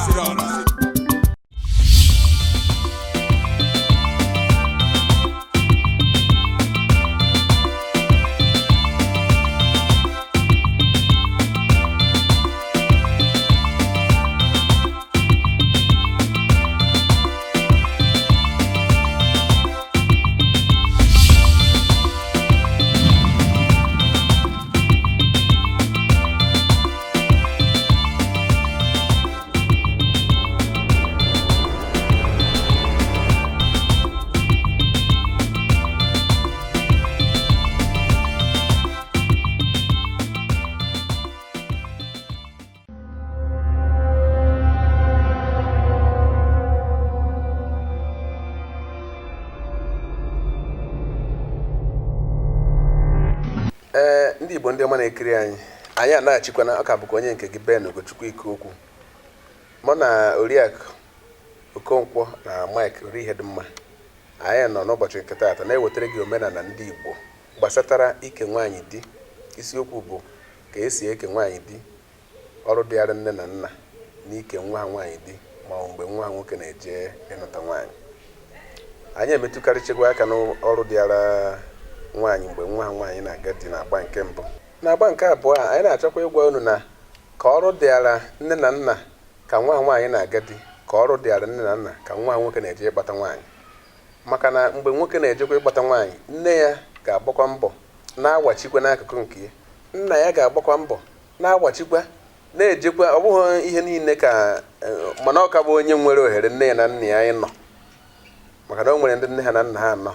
Ee, ndị Igbo, ndị ọma na-ekiri anyị, anyị anaghachikwana. Ọ ka bụkwa onye nke gị, Ben Ugochukwu Ikeokwu, mụ na Oriakụ Okonkwo na Mike Orihedimma. Anyị nọ n'ụbọchị nke taata na-ewetara gị omenala ndị Igbo gbasatara ike nwaanyị di. Isiokwu bụ ka esi eke nwaanyị di, ọrụ dịara nne na nna n'ike nwa ha nwaanyị di, ma ọ mgbe nwa ha nwoke na-eje ịnụta nwaanyị. Anyị emetụkarịchekwa aka n'ọrụ dịara nwaanyị mgbe nwa ha nwaanyị na-aga di na-agba nke mbụ. Na-agba nke abụọ a, anyị na-achọkwa ịgwa unu na ka ọrụ dịara nne na nna ka nwa ha nwaanyị na-aga di, ka ọrụ dịara nne na nna ka nwa ha nwoke na-eje ịkpata nwaanyị. Maka na mgbe nwoke na-ejekwa ịkpata nwaanyị, nne ya ga-agbakwa mbọ na-awachikwa n'akụkụ nke ya, nna ya ga-agbakwa mbọ na-awachikwa na-ejekwa. Ọ bụghị ihe niile ka, mana ọ ka bụ onye nwere ohere nne ya na nna ya ịnọ, maka na o nwere ndị nne ha na nna ha nọ.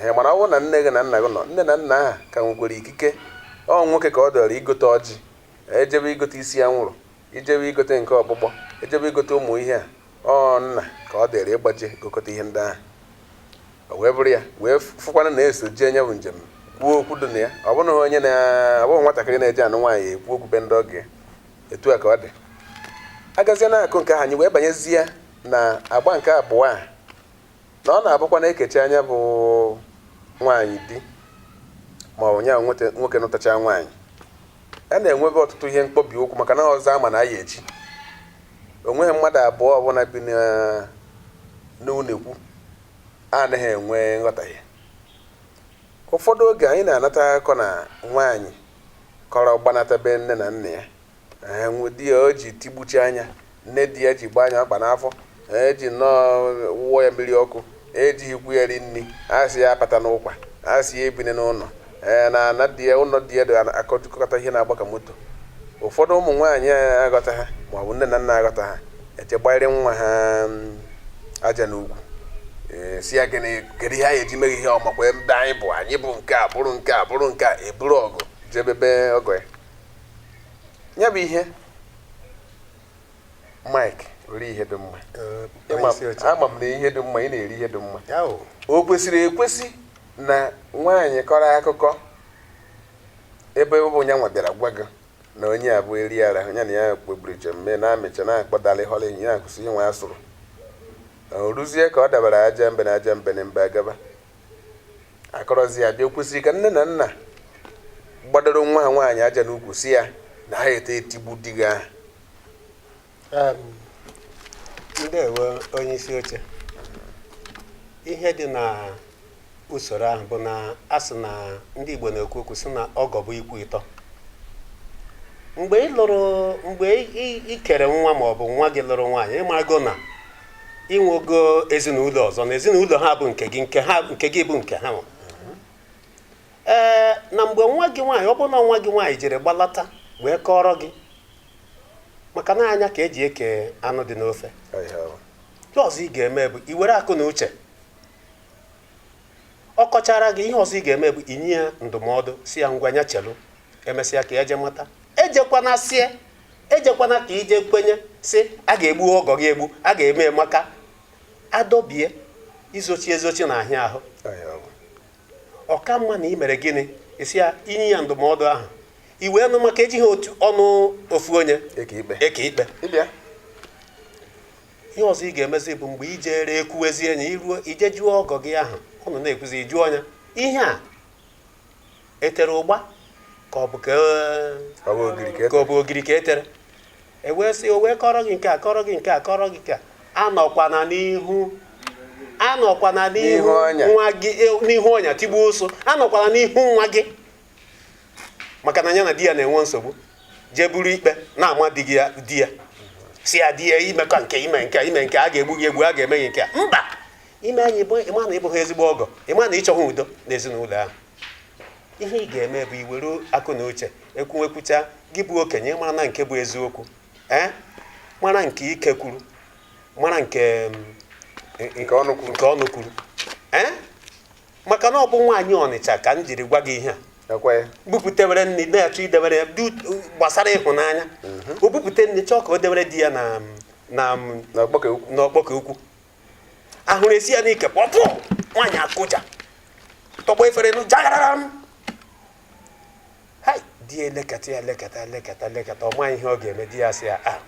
Ee, mana ọ bụrụ na nne gị na nna gị nọ, nne na nna ha ka nwekwara ikike. Ọ nwoke ka ọ dọrọ igote ọjị, ejebe igote isi anwụrụ, ijebe igote nke ọkpụkpọ, ejebe igote ụmụ ihe a. Ọ nna ka ọ dịrị ịgbaje gokọta ihe ndị ahụ. O wee bụrụ ya wee fụkwana na-eso jee nye bụ njem, kwuo okwu dị na ya. Ọ bụrụ onye na ọ bụghị nwatakịrị na-eje anụ nwaanyị ekwu okwu be ndị oge. Etu a ka ọ dị. Agazie n'akụ nke ahụ, anyị wee banyezie na agba nke abụọ a, na ọ na-abụkwa na-ekechi anya bụ nwaanyị di, ma ọ bụ nya nwoke nụtacha nwaanyị, a na-enwebe ọtụtụ ihe mkpọbi okwu, maka na ọzọ ama na aya echi onweghị mmadụ abụọ ọbụla bi n'ụlọekwu anaghị enwe nghọtahie. Ụfọdụ oge anyị na-anata akụkọ na nwaanyị kọrọ gbanata be nne na nna ya. Ee, di ya o ji tigbuchi anya, nne di ya ji gbaa anya ọkpa n'afọ, eji nnọọ wụọ ya mmiri ọkụ, ejighị ya ri nri, asị ya apata n'ụkwa, asị ya ebine n'ụlọ. Ee, na ana di ya, ụlọ di ya dị akọjukọta ihe na-agba ka moto. Ụfọdụ ụmụ nwaanyị aghọta ha, ma ọ bụ nne na nna aghọta ha, eche gbanyere nwa ha aja n'ugwu. Ee, si ya gịnị, kedu ihe anyị eji meghe ihe ọmakwa ebe anyị bụ, anyị bụ nke a bụrụ nke a bụrụ nke a, eburu ọgụ jebebe ọgọ ya. Ya bụ ihe, Mike, rie ihe dị mma. Ama m na ihe dị mma, ị na-eri ihe dị mma. O kwesịrị ekwesị na nwaanyị kọrọ akụkọ ebe ọ bụ nyanwa bịara gwa gị na onye a bụ eri ara ya na ya kpebiri njem mee na-amịcha na-akpọdalị họlị ya akwụsị ihe nwa asụrụ, o ruzie ka ọ dabara aja mbe na aja mbe na mbe agaba akọrọzi ya bịa. Kwesịrị ka nne na nna gbadoro nwa ha nwaanyị aja n'ukwu, si ya na ha ete etigbu di gị ahụ?
Ndewo, onye isi oche. Ihe dị na usoro ahụ bụ na a sị na ndị Igbo na-ekwu okwu sị na ọgọ bụ ikwu ịtọ. Mgbe ị lụrụ, mgbe ị kere nwa ma ọ bụ nwa gị lụrụ nwaanyị, ịmarago na inwego ezinụlọ ọzọ, na ezinụlọ ha bụ nke gị, nke ha nke gị bụ nke ha nwe. Ee, na mgbe nwa gị nwaanyị, ọ bụrụ na nwa gị nwaanyị jere gbalata wee kọrọ gị, maka na anya ka eji eke anụ dị n'ofe.
Ọ ihe ọ bụ.
Ihe ọzọ ị ga-eme bụ i were akụ na uche ọ kọchara gị. Ihe ọzọ ị ga-eme bụ inye ya ndụmọdụ, si ya ngwa, nya chelu, emesịa ka eje mata. Ejekwana sie, ejekwana ka ije kwenye si a ga-egbu ọgọ gị egbu, a ga-eme, maka adọbie izochi ezochi na ahịa ahụ.
Ọ ihe ọ bụ.
Ọka mma na ị mere gịnị? Isi ya inye ya ndụmọdụ ahụ, i wee nụ, maka ejighị otu ọnụ ofu onye
eke ikpe.
Eke ikpe.
Ịbịa.
Ihe ọzọ ị ga-emezi bụ mgbe ijere ekwuwezi enyi, iruo ije jụọ ọgọ gị ahụ, ọ nọ na-ekwuzi, jụọ ya ihe a etere ụgba ka ọ bụ ka
Ọ bụ ogiri ka
ka ọ bụ ogiri ka etere. E wee sị, o wee kọrọ gị nke a, kọrọ gị nke a, kọrọ gị nke a. Anọkwana n'ihu, anọkwana n'ihu
n'ihu ọnya.
Nwa gị, n'ihu ọnya tigbuo ụsụ. Anọkwana n'ihu nwa gị, maka na ya na di ya na-enwe nsogbu, jee buru ikpe na-ama di gị ya, di ya si ya di ya imekọ nke ime nke ime nke a ga-egbu gị egbu, a ga-eme gị nke a. Mba, ime anyị bụ ịma na ịbụghị ezigbo ọgọ, ịma na ịchọghị udo n'ezinụlọ ahụ. Ihe ị ga-eme bụ iwere akụ na uche ekwuwekwucha gị bụ okenye, mara na nke bụ eziokwu, ee, mara nke ike kwuru, mara nke
nke ọnụ kwuru.
Nke ọnụ kwuru, ee, maka na ọ bụ nwaanyị Ọnịcha ka m jiri gwa gị ihe a.
Ekwe ya.
Bupụtewere nri na-achọ idewere ya dị gbasara ịhụnanya, o bupụte nri chọọ ka o dewere di ya na na
na ọgbakọ ukwu.
N'ọkpọkọ ukwu ahụrụ esi ya n'ike pọpụ. Nwaanyị akụja tọgbọ efere nụ jagararam. Di ya elekata ya, lekata, lekata, lekata, ọ maghị ihe ọ ga-eme. Di ya sị ya, a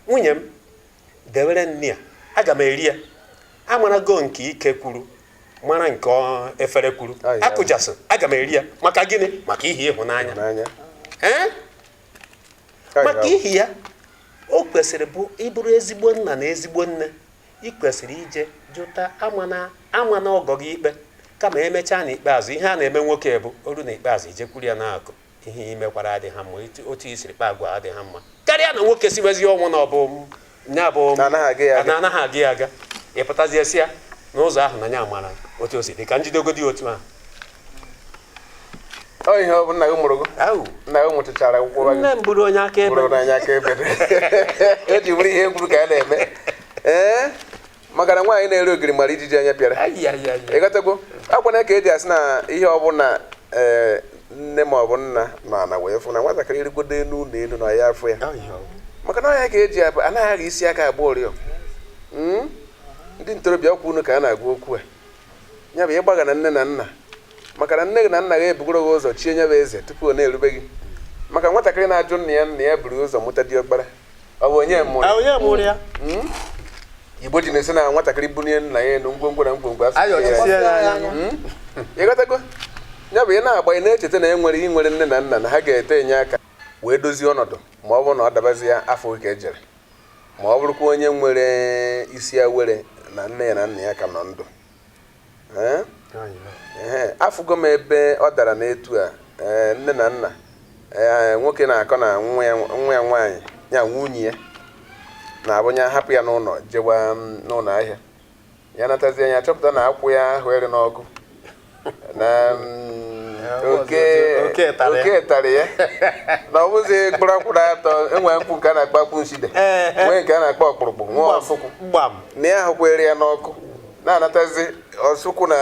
nwunye m, dewere nni a, aga m eri ya. Amarago nke ike kwuru, mara nke efere kwuru.
Ayi, ayi.
Akụjasị, aga m eri ya. Maka gịnị? Maka ihi ịhụnanya.
N'anya.
Ee?
Ayi,
Maka
ayi.
ihi ya, o kwesịrị bụ ịbụrụ ezigbo nna na ezigbo nne, ị kwesịrị ije jụta amana amana ọgọ gị ikpe, kama emechaa n'ikpeazụ ihe a na-eme nwoke bụ oru n'ikpeazụ ijekwuru ya n'akụ ihe imekwara adịghị mma, otu i siri kpa agwa adịghị mma, karịa na nwoke siwezi ọnwụ na ọ bụ ya bụ
Na anaghị aga ya aga.
Na anaghị aga ya aga, ị pụtazie si ya n'ụzọ ahụ na ya mara otu o si dị ka njidegodi otu ahụ.
Ọ ihe ọ bụ nna gị mụrụ gị?
Au.
Nna gị mụchachara akwụkwọ gị?
Nne m bụrụ onye akaebe.
Bụrụ n'anya aka ebe o ji bụrụ ihe egwuru ka a na-eme. Ee, maka na nwaanyị na-ere ogiri mara ijiji anya pịara.
Ayi, ayi, ayi.
Ịghọtago akwana ka eji asị na ihe ọbụla, ee, nne ma ọ bụ nna nọ na wee fụ na nwatakịrị rigodo elu ụlọ elu na ya afọ ya, maka na ọnya ka eji abụ anaghị agha isi aka agba ụrịọ. Ndị ntorobịa, ọkwa unu ka a na-agwa okwu a, ya bụ ịgbaga na nne na nna, maka na nne gị na nna gị ebugoro gị ụzọ chie nye bụ eze tupu ọ na-erube gị. Maka nwatakịrị na-ajụ nna ya, nna ya buru ụzọ mụta diọkpara, ọ bụ onye mụrụ?
Ah, onye mụrụ ya?
Igbo ji na-esi na nwatakịrị bunie nna ya elu, ngwongwo na ngwongwo afọ
Ayọ
ya.
chisie ya anya.
Ịghọtago, ya bụ ị na-agba, ị na-echeta na e nwere ị nwere nne na nna na ha ga-ete enye aka wee dozie ọnọdụ, ma ọ bụrụ na ọ dabazi ya afọ ka ejere, ma ọ bụrụkwa onye nwere isi awere na nne ya na nna ya ka nọ ndụ. Ee? Ehe, afụgo m ebe ọ dara n'etu a. Ee, nne na nna, ee, nwoke na-akọ na nwa ya nwaanyị ya, nwunye ya na-abụ ya hapụ ya n'ụlọ jewa n'ụlọ ahịa, ya natazie, ya chọpụta na akwụ ya ahụ ere n'ọkụ na oke
Oke tara ya.
Oke tara ya, na ọ bụzi mkpụrụ akwụ na-atọ. Enwee nkwụ nke a na-akpọ akwụ nside, nwee nke a na-akpọ ọkpụrụkpụ, nwee ọsụkwụ.
Gbam.
Na ya ahụkwere ya n'ọkụ na-anatazi ọsụkwụ na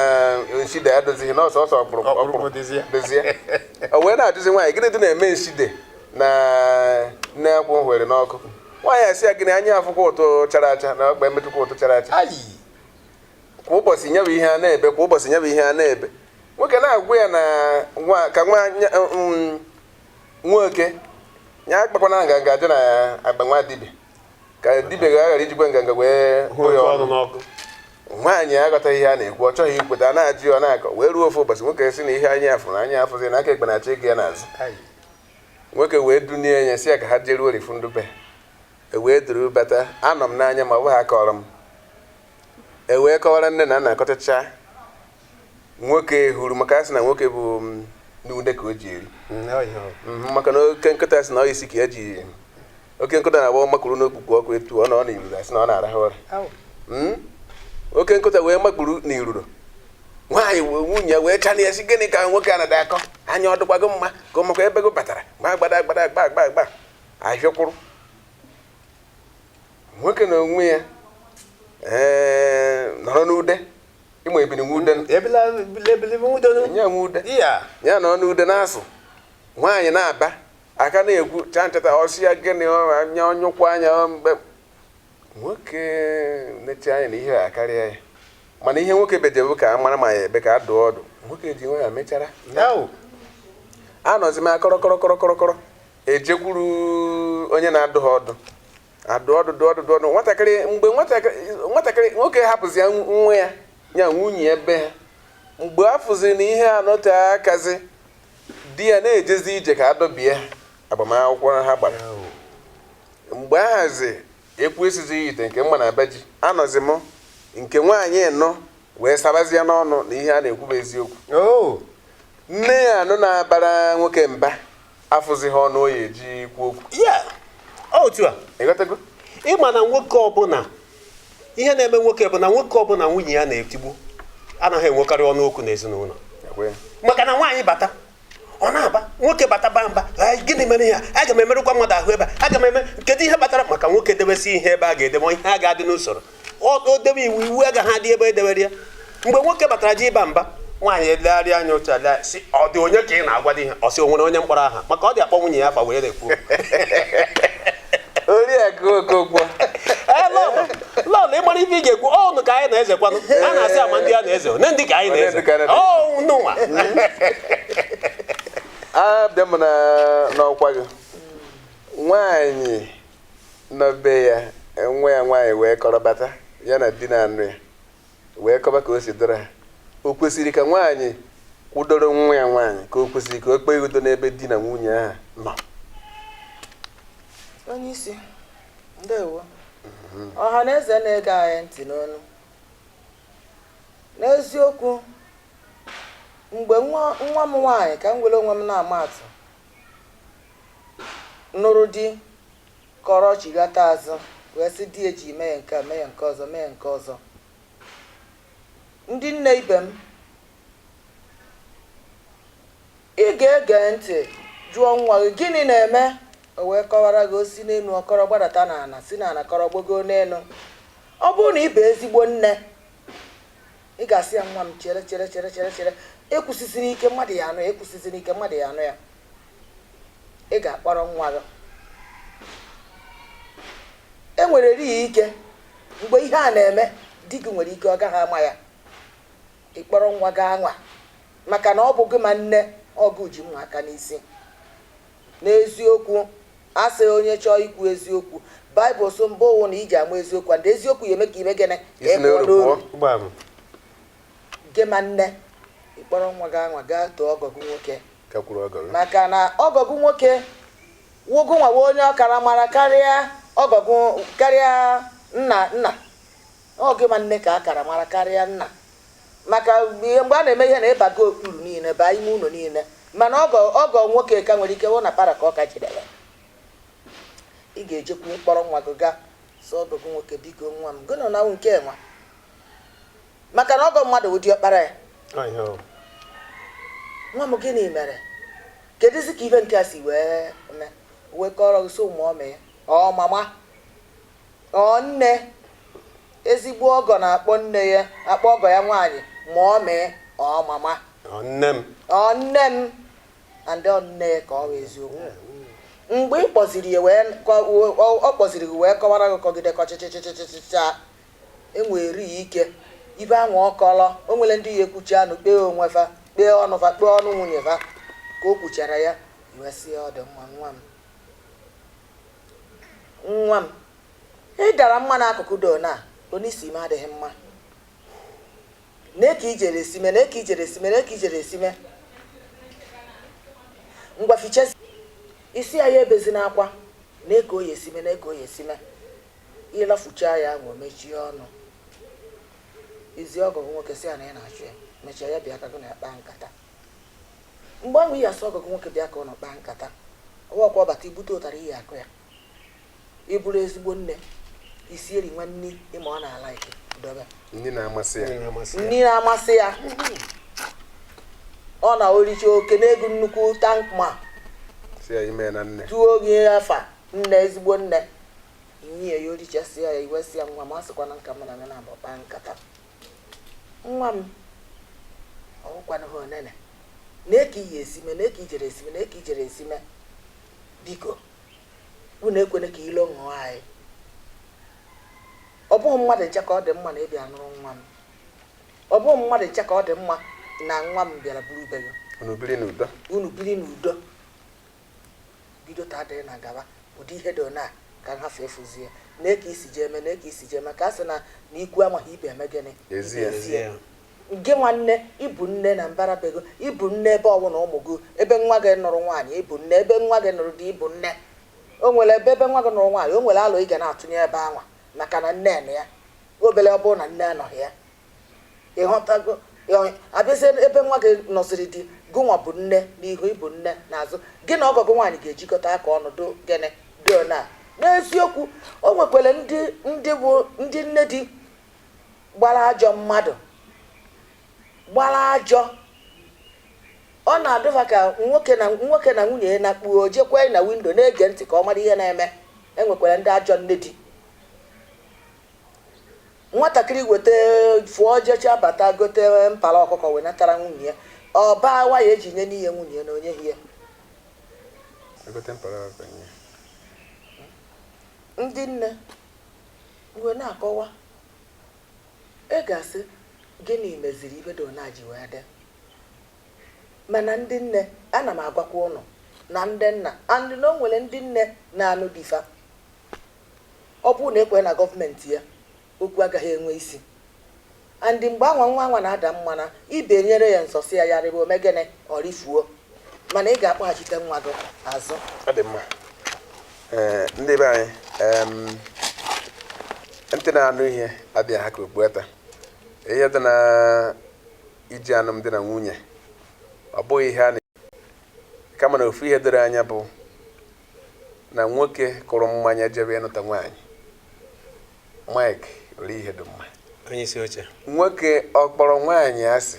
nside adozighị na ọsọsọ ọkpụrụkpụ.
Ọkpụrụkpụ dịzi ya.
Dịzi ya. O wee na-ajụzi nwaanyị, gịnị dị na-eme nside na nne akwụ hwere n'ọkụ? Nwaanyị asị ya, gịnị anya afụkwa ụtụ chara acha na ọkpa emetụkwa ụtụ chara acha.
Ayi.
Kwa ụbọchị nye bụ ihe a na-ebe, kwa ụbọchị nye bụ ihe a na-ebe. Nwoke na-agwa ya na nwa ka nwa nwoke ya akpakwana nganga dị na akpa nwa dibịa, ka dibịa ga-aghara ijikwa nganga wee
hụ
hụ ya
oke ọnụ
ọnụ
n'ọkụ.
Nwaanyị aghọtaghị ihe a na-ekwu, ọ chọghị ikweta, a na-ajụ ya, ọ na-akọ, wee ruo ofu ụbọchị nwoke sị na ihe anya afụrụ anya afụzi na aka ekpe na-achọ ịga ya n'azụ.
Ayi.
Nwoke wee dunie ya, si ya ka ha jeruo orifu ndube, e wee duru bata. Anọ m n'anya, ma ọ bụ ha kọrọ m, e wee kọwara nne na nna, akọchacha. Nwoke hụrụ maka a sị na nwoke bụ n'ude ka o ji eri. Maka na oke nkịta sị na ọ isi ka ya ji oke nkịta na-agba makpuru n'okpukpu ọkụ etu ọ nọ n'iruru, asị na ọ na-arahụ ụra. Oke nkịta wee makpuru n'iruru nwaanyị wee nwunye ya wee chana ya, sị gịnị ka nwoke a na-ada akọ anya, ọ dịkwago mma ka ọ makwa ebe go batara gba gbada gbada gba gba gba ahịọkwụrụ nwoke na onwe ya. Ee, nọrọ n'ude ịma ebiri nwe ude.
Ebila ebili nwudo.
Nye nwe ude.
Iya.
Ya nọ n'ude na-asụ, nwaanyị na-aba aka na-ekwu cha nchata ọsị ya, gịnị ọ anya ọnyụkwa anya ọ mgbe nwoke nechi anya na ihe a karịa ya, mana ihe nwoke bejebu ka a mara ma ya ebe ka a dụọ ọdụ, nwoke ji nwe ya mechara.
Au.
Anọzi m akọrọ kọrọ kọrọ kọrọ kọrọ, ejekwuru onye na-adụ ha ọdụ, adụ ọdụ, dụ ọdụ, dụ ọdụ nwatakịrị. Mgbe nwatakịrị nwoke hapụzi ya nwa ya, ya nwunye ya be ha, mgbe a fụziri na ihe anọte akazi, di ya na-ejezi ije ka adọbie agbamakwụkwọ ha gbara. Mgbe ahazi ekwu esizighị ite nke mma na be ji, anọzi m nke nwaanyị nọ wee sabazie n'ọnụ na ihe a na-ekwu bụ eziokwu.
Oh.
Nne ya anụ na-abara nwoke mba afụzighị ọnụ o ya eji kwu okwu.
Ya. Otu a.
Ịghọtago?
Ịma na nwoke ọbụla, ihe na-eme nwoke bụ na nwoke ọbụla nwunye ya na-etigbu anaghị enwekarị ọnụ okwu n'ezinụlọ.
Ekwe.
Maka na nwaanyị bata, ọ na-aba, nwoke bata ba mba, "Ai, gịnị mere ihe a? Aga m emerụkwa mmadụ ahụ ebe a, aga m eme kedu ihe kpatara?" Maka nwoke debesi ihe ebe a ga-edebe ihe a ga-adị n'usoro, o debe iwu, iwu agaghị adị ebe edewere ya. Mgbe nwoke batara ji ịba mba, nwaanyị elegharị anya otu ala, sị, ọ dị onye ka ị na-agwa dị ihe? Ọ sị o nwere onye mkpọrọ aha, maka ọ dị akpọ nwunye ya afa were na-ekwu.
Oriakụ Okonkwo.
Ee, lọlọ, lọlọ, ịmara ife ị ga-ekwu ọnụ ka anyị na-ezekwanụ, a na-asị ama ndị a na-eze one ndị ka anyị
One
na-eze.
ndị ka anyị na-eze.
Ọ nụnwa.
Abịa m na n'ọkwa gị, nwaanyị nọ be ya, nwa ya nwaanyị wee kọrọbata ya na di na anụ ya wee kọba ka o si dọrọ ha. O kwesịrị ka nwaanyị kwụdoro nwa ya nwaanyị, ka o kwesịrị ka o kpee udo n'ebe di na nwunye ahụ nọ?
Onye isi, ndewo. Ọha na eze na-ege anyị ntị n'ọnụ, n'eziokwu, mgbe nwa m nwaanyị, ka m were onwe m na-ama atụ, nụrụ di, kọrọ chigata azụ wee sị di eji mee nke a, mee nke ọzọ, mee nke ọzọ, ndị nne ibe m, ị ga-ege ntị jụọ nwa gị gịnị na-eme. O wee kọwara gị, o si n'elu ọkọrọ gbadata n'ala, si n'ala kọrọ gbago n'elu. Ọ bụrụ na ị bụ ezigbo nne, ị ga-asị ya, "Nwa m, chere, chere, chere, chere, chere, ekwusizina ike, mmadụ ya anụ ya, ekwusizina ike, mmadụ ya anụ ya." Ị ga-akpọrọ nwa gị. E nwere eri ike mgbe ihe a na-eme, di gị nwere ike ọ gaghị ama ya. Ị kpọrọ nwa gị anwa, maka na ọ bụ gị ma nne ọgụ ji mma aka n'isi. N'eziokwu, asị onye chọọ ikwu eziokwu, Baịbụl so mbụ ụwụ na iji ama eziokwu, and eziokwu ya eme ka ime gịnị? Ka
Isi
ị pụọ
n'oru
n'oru.
pụọ.
Gbam.
Gị ma nne, ị kpọrọ nwa gị anwa gaa too ọgọ gị nwoke.
Gakwuru ọgọ gị.
Maka na ọgọ gị nwoke wụgụ nwawa onye ọkara mara karịa ọgọ gị, karịa nna. Nna ọ gị ma nne ka akara mara karịa nna, maka mgbe a na-eme ihe na ịbago okpuru niile baa ime ụlọ niile, mana ọgọ nwoke ka nwere ike wụ na para ka ọ ka jidere. Ị ga-ejekwu mkpọrọ nwa gị gaa sọ ọgọ gị nwoke, "Biko nwa m, gị nọ na nke nwa," maka na ọgọ mmadụ wụ diọkpara ya.
Ọ ihe ọ.
"Nwa m, gịnị mere? Kedụzi ka ife nke a si wee mee?" Wee kọrọ gị, so mụọ mee ọ mama ọ nne. Ezigbo ọgọ na-akpọ nne ya, akpọ ọgọ ya nwaanyị ma ọ mee ọ mama.
Ọ nne m.
Ọ nne m, and ọ nne ya ka ọ bụ eziokwu. Mgbe ị kpọziri ya wee ọ kpọziri gị wee kọwara gị, kọgide kọchịchịchịchịcha, enwere ya ike ibe anwa ọkọlọ. O nwere ndị ya ekwuchi anụ kpee onwe fa, kpee ọnụ fa, kpee ọnụ nwunye fa. Ka o kwuchara ya, wee sị ya, "Ọ dị mma, nwa m, nwa m, ị dara mma n'akụkụ do na onye isi m adịghị mma. Nee ka ijere esime, nee ka ijere esime, nee ka ijere esime. Ngwa, fichasi isi ya." Ya ebezi n'akwa, nee ka o ya esime, nee ka o ya esime. Ịlafucha ya ahụ, o mechie ọnụ. Izi ọgọ gị nwoke, sị ya na ị na-achụ ya, mechaa ya bịa ka gị na ya kpaa nkata. Mgbe ahụ ị asị ọgọ gị nwoke bịa ka ọ nọ kpaa nkata, ọwakwa ọbata ibute ụtara iyi akụ ya. Ị bụrụ ezigbo nne, isi eri nwa nni ịma ọ na-ala ike dobe.
Ndị na-amasị ya.
Nri na-amasị ya.
Nni na-amasị ya, ọ na oricha oke n'ego nnukwu tankma.
Si ya ime na nne.
Tuo gị afa nne, ezigbo nne, nye ya orichasịa ya, iwesị ya, "Nwa m, asịkwana nka mụ na gị na-abụ kpaa nkata. Nwa m, ọwụkwana ha onene nee ka iyi esi mee, nee ka ijere esi mee, nee ka ijere esi mee. Biko unu ekwene ka ilo ṅụọ anyị. Ọ bụghị mmadụ nche ka ọ dị mma na ịbịa nụrụ nwa m. Ọ bụghị mmadụ nche ka ọ dị mma na nwa m bịara buru be gị.
Unu biri n'udo.
Unu biri n'udo. Bido taa dịrị na gaba, ụdị ihe dị na ka nha efuzie. Nee ka isi jee eme, nee ka isi jee eme, ka a sị na ikwu amaghị ibe eme gịnị?"
Ezi ya.
Ibe ezi ya. Gị nwanne, ịbụ nne na mbara be gị, ịbụ nne ebe ọbụla ụmụ gị, ebe nwa gị nụrụ nwaanyị, ịbụ nne ebe nwa gị nụrụ di, ịbụ nne o nwere ebe nwa gị nụrụ nwaanyị, o nwere alụ ị ga na-atụnye ebe anwa, maka na nne nọ ya obele. Ọ bụrụ na nne anọghị ya, ịghọtago? Abịazie ebe nwa gị nọsịrị di, gụnwa bụ nne n'ihu, ịbụ nne n'azụ. Gị na ọgọ gị nwaanyị ga-ejikọta aka ọnụ do gịnị do na n'eziokwu. O nwekwara ndị bụ ndị nne di gbara ajọ mmadụ, gbara ajọ. Ọ na-adụfa ka nwoke na nwunye ya na-akpuo, jekwe na window na-ege ntị ka ọ mara ihe na-eme. Enwekwara ndị ajọ nne di. Nwatakịrị weta fụọ, jecha bata, gote mpara ọkụkọ wee natara nwunye ya. Ọ baa waya eji nye n'ihe nwunye ya na onye hie.
Egote mpara ọkụkọ nye.
Ndị nne wee na-akọwa, ị ga-asị gịnị meziri ibe dị na ji wee dị? Mana ndị nne Ana m agwakwa ụnụ na ndị nna and na o nwere ndị nne na-anụ di fa. Ọ bụrụ na ekwe na gọọmenti ya, okwu agaghị enwe isi. And mgbe anwa nwa anwa na-ada mmana, ibe nyere ya nsọsị ya, ya rịba omegene ọ rifuo, mana ị ga-akpọghachite nwa gị azụ.
Ọ dị mma. Ee, ndị be anyị, ntị na-anụ ihe adịghị ha ka okpu ata. Ihe dị na iji alụmdi na nwunye, ọ bụghị ihe a na kama na ofu ihe doro anya bụ na nwoke kụrụ mmanya jebe ịnụta nwaanyị, Mike, ori ihe dị mma.
Onye isi oche.
Nwoke ọ kpọrọ nwaanyị asị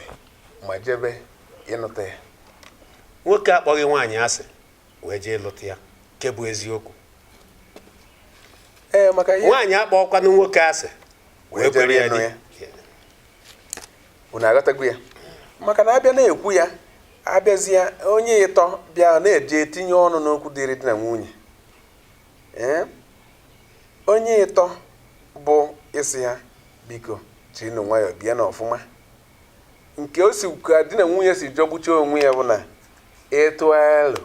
ma jebe ịnụta ya?
Nwoke akpọghị nwaanyị asị wee jee lụta ya, nke bụ eziokwu.
Ee, maka ihe
Nwaanyị akpọkwanụ nwoke asị wee
wee jebe
kwere ya
ịnụ
di.
Ya. Unu aghọtago ya? Maka na abịa na-ekwu ya, abịazie onye ịtọ bịa na-eje etinye ọnụ n'okwu dịrị di na nwunye. Ee, onye ịtọ bụ ịsị ha, biko jirinụ nwayọọ bịa na ọfụma. Nke o si ka di na nwunye si jọgbucha onwe ya bụ na ịtụ alo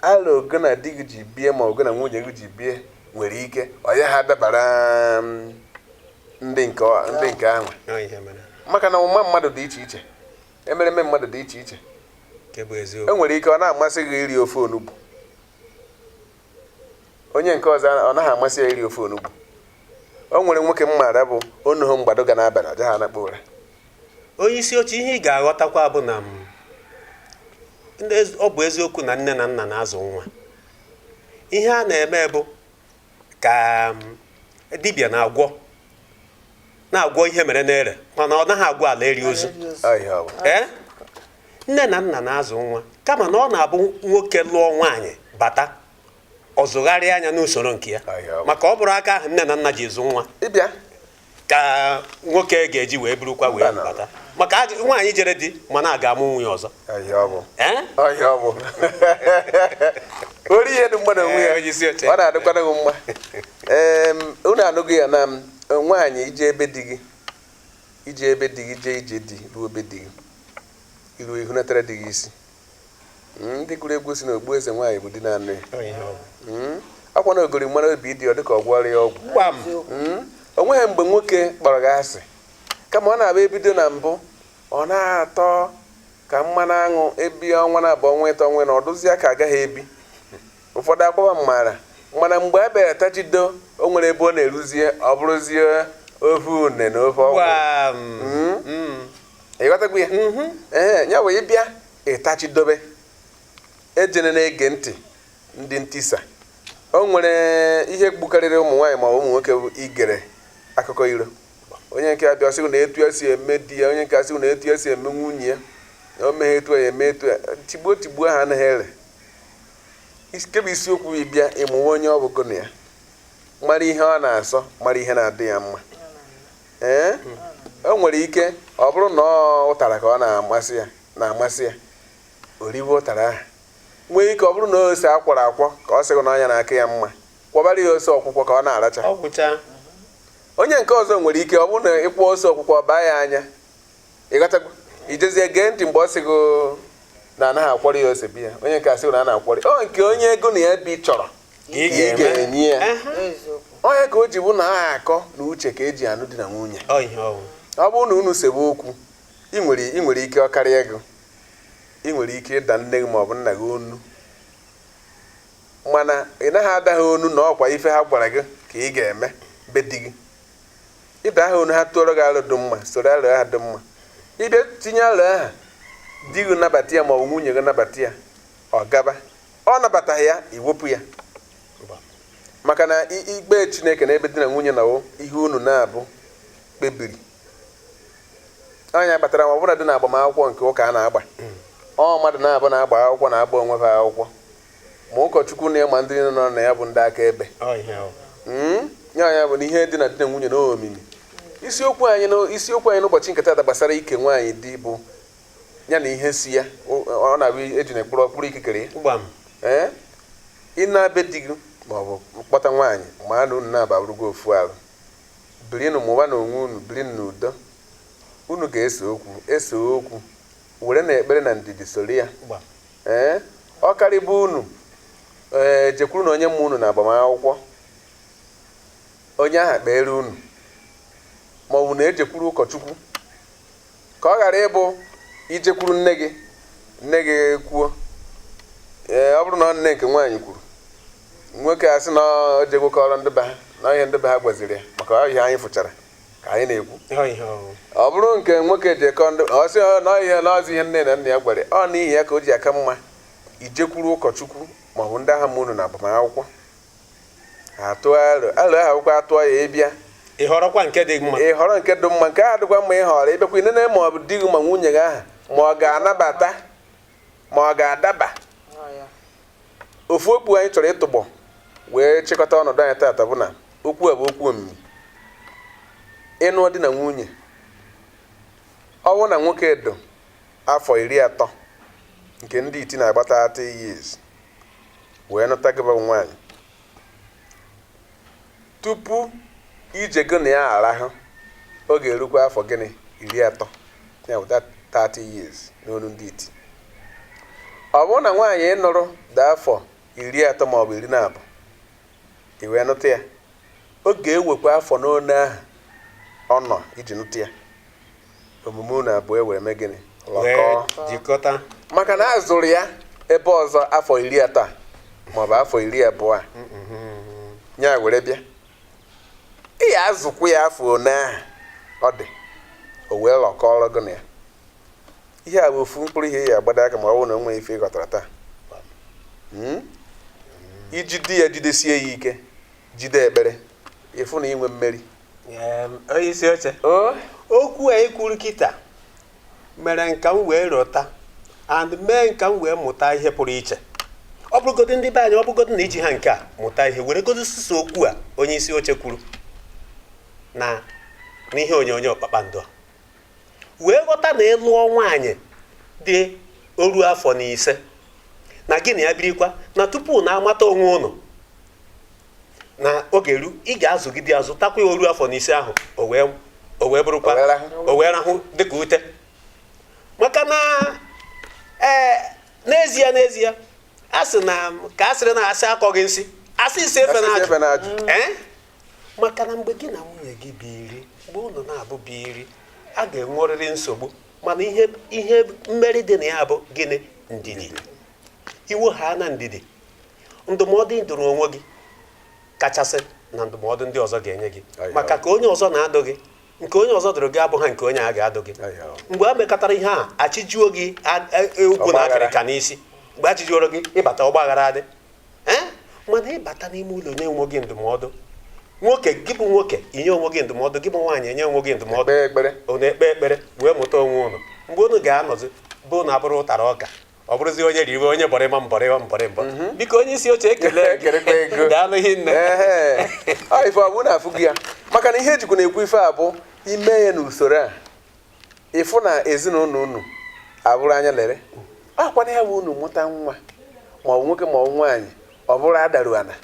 alo gị na di gị ji bie ma ọ gị na nwunye gị ji bie, nwere ike ọ ya ha dabara ndị nke ahụ.
Ọ ihe mere.
Maka na ụma mmadụ dị iche iche, emereme mmadụ dị iche iche.
Nke bụ
E
eziokwu.
nwere ike ọ na-amasị gị iri ofe onugbu, onye nke ọzọ ọ naghị amasị ya iri ofe onugbu. O nwere nwoke m maara bụ onuhu mgbado ga n'abalị, ọ gaghị anakpa ụra.
Onye isi oche, ihe ị ga-aghọtakwa bụ na ọ bụ eziokwu na nne na nna na-azụ nwa. Ihe a na-eme bụ ka dibịa na-agwọ ihe mere n'ere, mana ọ naghị agwọ ala eri ozu.
Ọ ihe ọ bụ.
Ee, nne na nna na-azụ nwa, kama na ọ na-abụ nwoke lụọ nwaanyị bata, ọ zụgharịa anya n'usoro nke ya.
Ọ ihe ọ bụ.
Maka ọ bụrụ aka ahụ nne na nna ji zụ nwa
ịbịa
ka nwoke ga-eji wee burukwa wee
Mba, na.
bata, maka nwaanyị jere di mana a ga-amụ nwunye ọzọ.
Ọ ihe ọ bụ.
Ee.
Ọ ihe ọ bụ. Ori ihe dị mma na onwe ya.
Ee, onye isi oche.
Ọ na-adịkwana gị mma. Ee, unu anụghị ya na nwaanyị ije ebe di gị, ije ebe di gị, jee ije di ruo ebe di gị, iru ihunatara di gị isi. Ndị gụrụ egwu si na ogbu eze nwaanyị bụ di na-anụ ya.
Ọ ihe ọ bụ.
Akwa na ogori mara obi dị ọ dịka ọ gwọrọ ya ọgwụ.
Gbam.
O nweghị mgbe nwoke kpọrọ gị asị, kama ọ na-abịa ebido na mbụ ọ na-atọ ka mmanụ aṅụ, ebi ọnwa na abụọ, ọnwa ịtọ, ọnwa na ọdụzie ka agaghị ebi. Ụfọdụ akwaba mmara, mana mgbe a bịara tachido, o nwere ebe ọ na-eruzie, ọ bụrụzie ofe une na ofe ọgwụ.
Gbam.
Ịghọtakwa ya? Ee, ya wee ịbịa ịtachidobe ejene na-ege ntị ndị ntisa. O nwere ihe gbukarịrị ụmụ nwaanyị ma ọ bụ ụmụ nwoke bụ igere akụkọ iro. Onye nke abịa sị na etu ya si eme di ya, onye nke asị na etu ya si eme nwunye ya, na o meghe etu ya eme etu ya, tigbuo tigbuo ha anaghị ere. Nke bụ isiokwu, ịbịa ịmụwa onye ọ bụ gụ na ya, mara ihe ọ na-asọ, mara ihe na-adị ya mma. Ee, o nwere ike ọ bụrụ na ọ ụtara ka ọ na-amasị ya, na-amasị ya, o riwe ụtara ahụ. Nwee ike ọ bụrụ na ose akwọrọ akwọ ka ọ sịghị na ọnya na-aka ya mma, kwọbara ya ose ọkwụkwọ ka ọ na-aracha.
Ọ gwụcha.
Onye nke ọzọ nwere ike ọ bụrụ na ịkwọ ose ọkwụkwọ, ọ baa ya anya. Ịghọtago? Ijezie gee ntị mgbe ọ sịgo na anaghị akwọrọ ya ose bi ya, onye nke asị na a na-akwọrọ ọ nke onye ego na ya bi chọrọ
ka ị
ka ị
ga-eme.
ga-enye ya.
Eziokwu.
Onye ka o ji bụ na ha akọ na uche ka eji anụ di na nwunye.
Ọ ihe ọ bụ.
Ọ bụrụ na unu sebe okwu, ị nwere ike ọ karịa ego, ị nwere ike ịda nne gị maọbụ nna gị onu, mana ị naghị ada ha onu na ọkwa ife ha gwara gị ka ị ga-eme be di gị. Ịda ha onu, ha tụọrọ gị alụ dị mma, soro alụ ha dị mma, ịbịa tinye alụ ahụ, di gị nabata ya maọbụ nwunye gị nabata ya, ọ gaba. Ọ nabataghị ya, iwepụ ya, maka na ikpe Chineke na ebe di na nwunye na ihe unu na-abụ kpebiri anya kpatara ma ọ bụla dị na agbamakwụkwọ nke ụka a na-agba, ọ mmadụ na-abụ na-agba akwụkwọ, na-agba onwe ha akwụkwọ, ma ụkọchukwu na ma ndị nọ na ya bụ ndị akaebe.
Ọ ihe ọ bụ.
Ya ya bụ na ihe dị na di na nwunye na omimi. Isiokwu anyị n'ụbọchị nke taata gbasara ike nwaanyị di bụ ya na ihe si ya ọ na-abụ eji na ekpụrụ ọkpụrụ ikikere ya.
Gbam.
Ee, ị na-abe di gị ma ọ bụ kpọta nwaanyị, ma na unu na-aba bụrụgo ofu arụ, birinụ mụwa na onwe unu, birinụ n'udo. Unu ga-ese okwu, ese okwu, were na ekpere na ndidi soro ya.
Gbam.
Ee, ọ karịbụ unu, ee, jekwuru na onye mma unu na agbamakwụkwọ, onye ahụ kpeere unu, ma ọ bụ na ejekwuru ụkọchukwu, ka ọ ghara ịbụ ijekwuru nne gị, nne gị kwuo, ee, ọ bụrụ na ọ nne nke nwaanyị kwuru, nwoke a sị na ọ jegwekọrọ ndị be ha na ihe ndị be ha gwaziri ya, maka ọ ihe anyị fụchara ka anyị na-ekwu.
Ọ ihe ọ.
Ọ bụrụ nke nwoke jekọ ndị ọ sị na ihe na ọzọ ihe nne na nna ya gwara ya, ọ n'ihi ya ka o ji aka mma ijekwuru ụkọchukwu maọbụ ndị agha ma unu na agbamakwụkwọ, ha atụọ alo, alo ahụ akwụkwọ atụọ ya, ịbịa.
Ị họrọkwa nke dị mma.
Ị họrọ nke dị mma, nke ahụ dịkwa mma. Ị họrọ, ịbịakwa inene ma ọ bụ di gị ma nwunye gị ahụ, ma ọ ga-anabata ma ọ ga-adaba.
Ọ ya.
Ofu okwu anyị chọrọ ịtụgbọ wee chịkọta ọnọdụ anyị taata bụ na okwu a bụ okwu omimi. Ịnụọ di na nwunye, ọ bụrụ na nwoke dị afọ 30, nke ndị iti na-agbata 30 years, wee nụta gị bụ nwaanyị, tupu ije gị na ya arahụ, ọ ga-erukwa afọ gịnị? 30, ya bụ 30 years n'olu ndị iti. Ọ bụrụ na nwaanyị ị nụrụ dị afọ 30 maọbụ 12, i wee nụta ya, ọ ga-ewekwa afọ n'one ahụ ọ nọ iji nụta ya, omume unu abụọ e were mee gịnị?
Wee
Lọkọọ.
Jikọta.
Maka na a zụrụ ya ebe ọzọ afọ 30 a maọbụ afọ 20 a, ya were bịa, ị ya azụkwu ya afọ one ahụ ọ dị, o wee lọkọọrọ gị na ya. Ihe a bụ ofu mkpụrụ ihe ị ya agbado aka ma ọ bụrụ na o nwee ife ị ghọtara taa. Iji di ya jidesie ya ike, jide ekpere, ịfụ na inwe mmeri.
Onye isi oche,
o
okwu a ikwuru kịta mere nka m wee rọta and mee nka m wee mụta ihe pụrụ iche. Ọ bụrụgodị ndị be anyị, ọ bụrụgodị na iji ha nke a mụta ihe, were godo sịsọ okwu a onye isi oche kwuru na n'ihe onyonyo Kpakpando a, wee ghọta na ịlụọ nwaanyị dị oru afọ 5 na gị na ya birikwa, na tupu na amata onwe ụnụ na oge ru, ị ga-azụgide azụ takwa ya oru afọ 5 ahụ, o wee bụrụkwa
O wee rahụ.
O wee rahụ dịka ute. Maka na ee, n'ezie n'ezie, a sị na ka a sịrị na asị akọghị nsị, asị isi efe
Asị isi
na-ajụ.
Efe na-ajụ.
Ee, maka na mgbe gị na nwunye gị biri, mgbe ụnụ na-abụ biri, a ga-enwerịrị nsogbu, mana ihe mmeri dị na ya bụ gịnị? Ndidi. Iwu ha na ndidi, ndụmọdụ ị dụrụ onwe gị kachasị na ndụmọdụ ndị ọzọ ga-enye gị.
Ayo.
Maka ka onye ọzọ na-adụ gị, nke onye ọzọ dụrụ gị abụghị nke onye a ga-adụ gị.
Ayo.
Mgbe a mekọtara ihe a, achịjuo gị ugwu na
Ọgbaghara.
akịrịka n'isi. Mgbe achịjuoro gị, ịbata, ọgbaghara adị. Ee, mana ịbata n'ime ụlọ na-enwe gị ndụmọdụ, nwoke gị bụ nwoke inye onwe gị ndụmọdụ, gị bụ nwaanyị enye onwe gị ndụmọdụ.
Kpee ekpere.
Unu ekpe ekpere wee mụta onwe unu. Mgbe unu ga-anọzi bụ na abụrụ ụtara ọka, ọ bụrụzi onye riwe, onye bọrịma mbọrịma mbọrịmbọ. Biko, onye isi oche, ekele gị.
Ekelekwa ego.
Daalụ hinne.
Ehe. Ọ ife ọ bụ na afụ gị ya, maka na ihe ejikwa na-ekwu ife a bụ ime ya n'usoro a, ịfụ na ezinụlọ unu abụrụ anya lere akwana ya bụ unu mụta nwa, ma ọ bụ nwoke ma ọ bụ nwaanyị, ọ bụrụ adaru ana,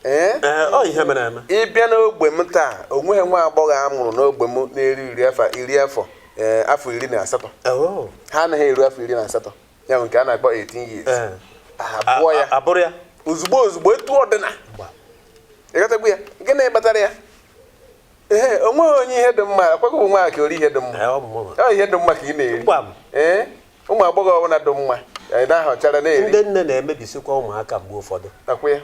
ee.
Ee, ọ ihe mere eme.
Ịbịa n'ogbe m taa, o nweghị nwa agbọghọ a mụrụ n'ogbe m na-eru iri afọ iri afọ ee, afọ 18.
Oh.
Ha anaghị eru afọ 18, ya bụ nke a na-akpọ 18 years. Abụọ ya.
Abụrụ ya.
Ozugbo ozugbo etu ọdịna ịghọtagbu ya, gịnị kpatara ya? Ee, o nweghị onye ihe dị mma akwaghị bụ nwa ka ori ihe dị mma.
Ee, ọ bụ mụnwa.
Ọ ihe dị mma ka ị na-eri.
Gbam.
Ee, ụmụ agbọghọ ọbụla dị mma anyị na-ahọchara na-eri.
Ndị nne na-emebisikwa ụmụaka mgbe ụfọdụ.
Nakwa ya.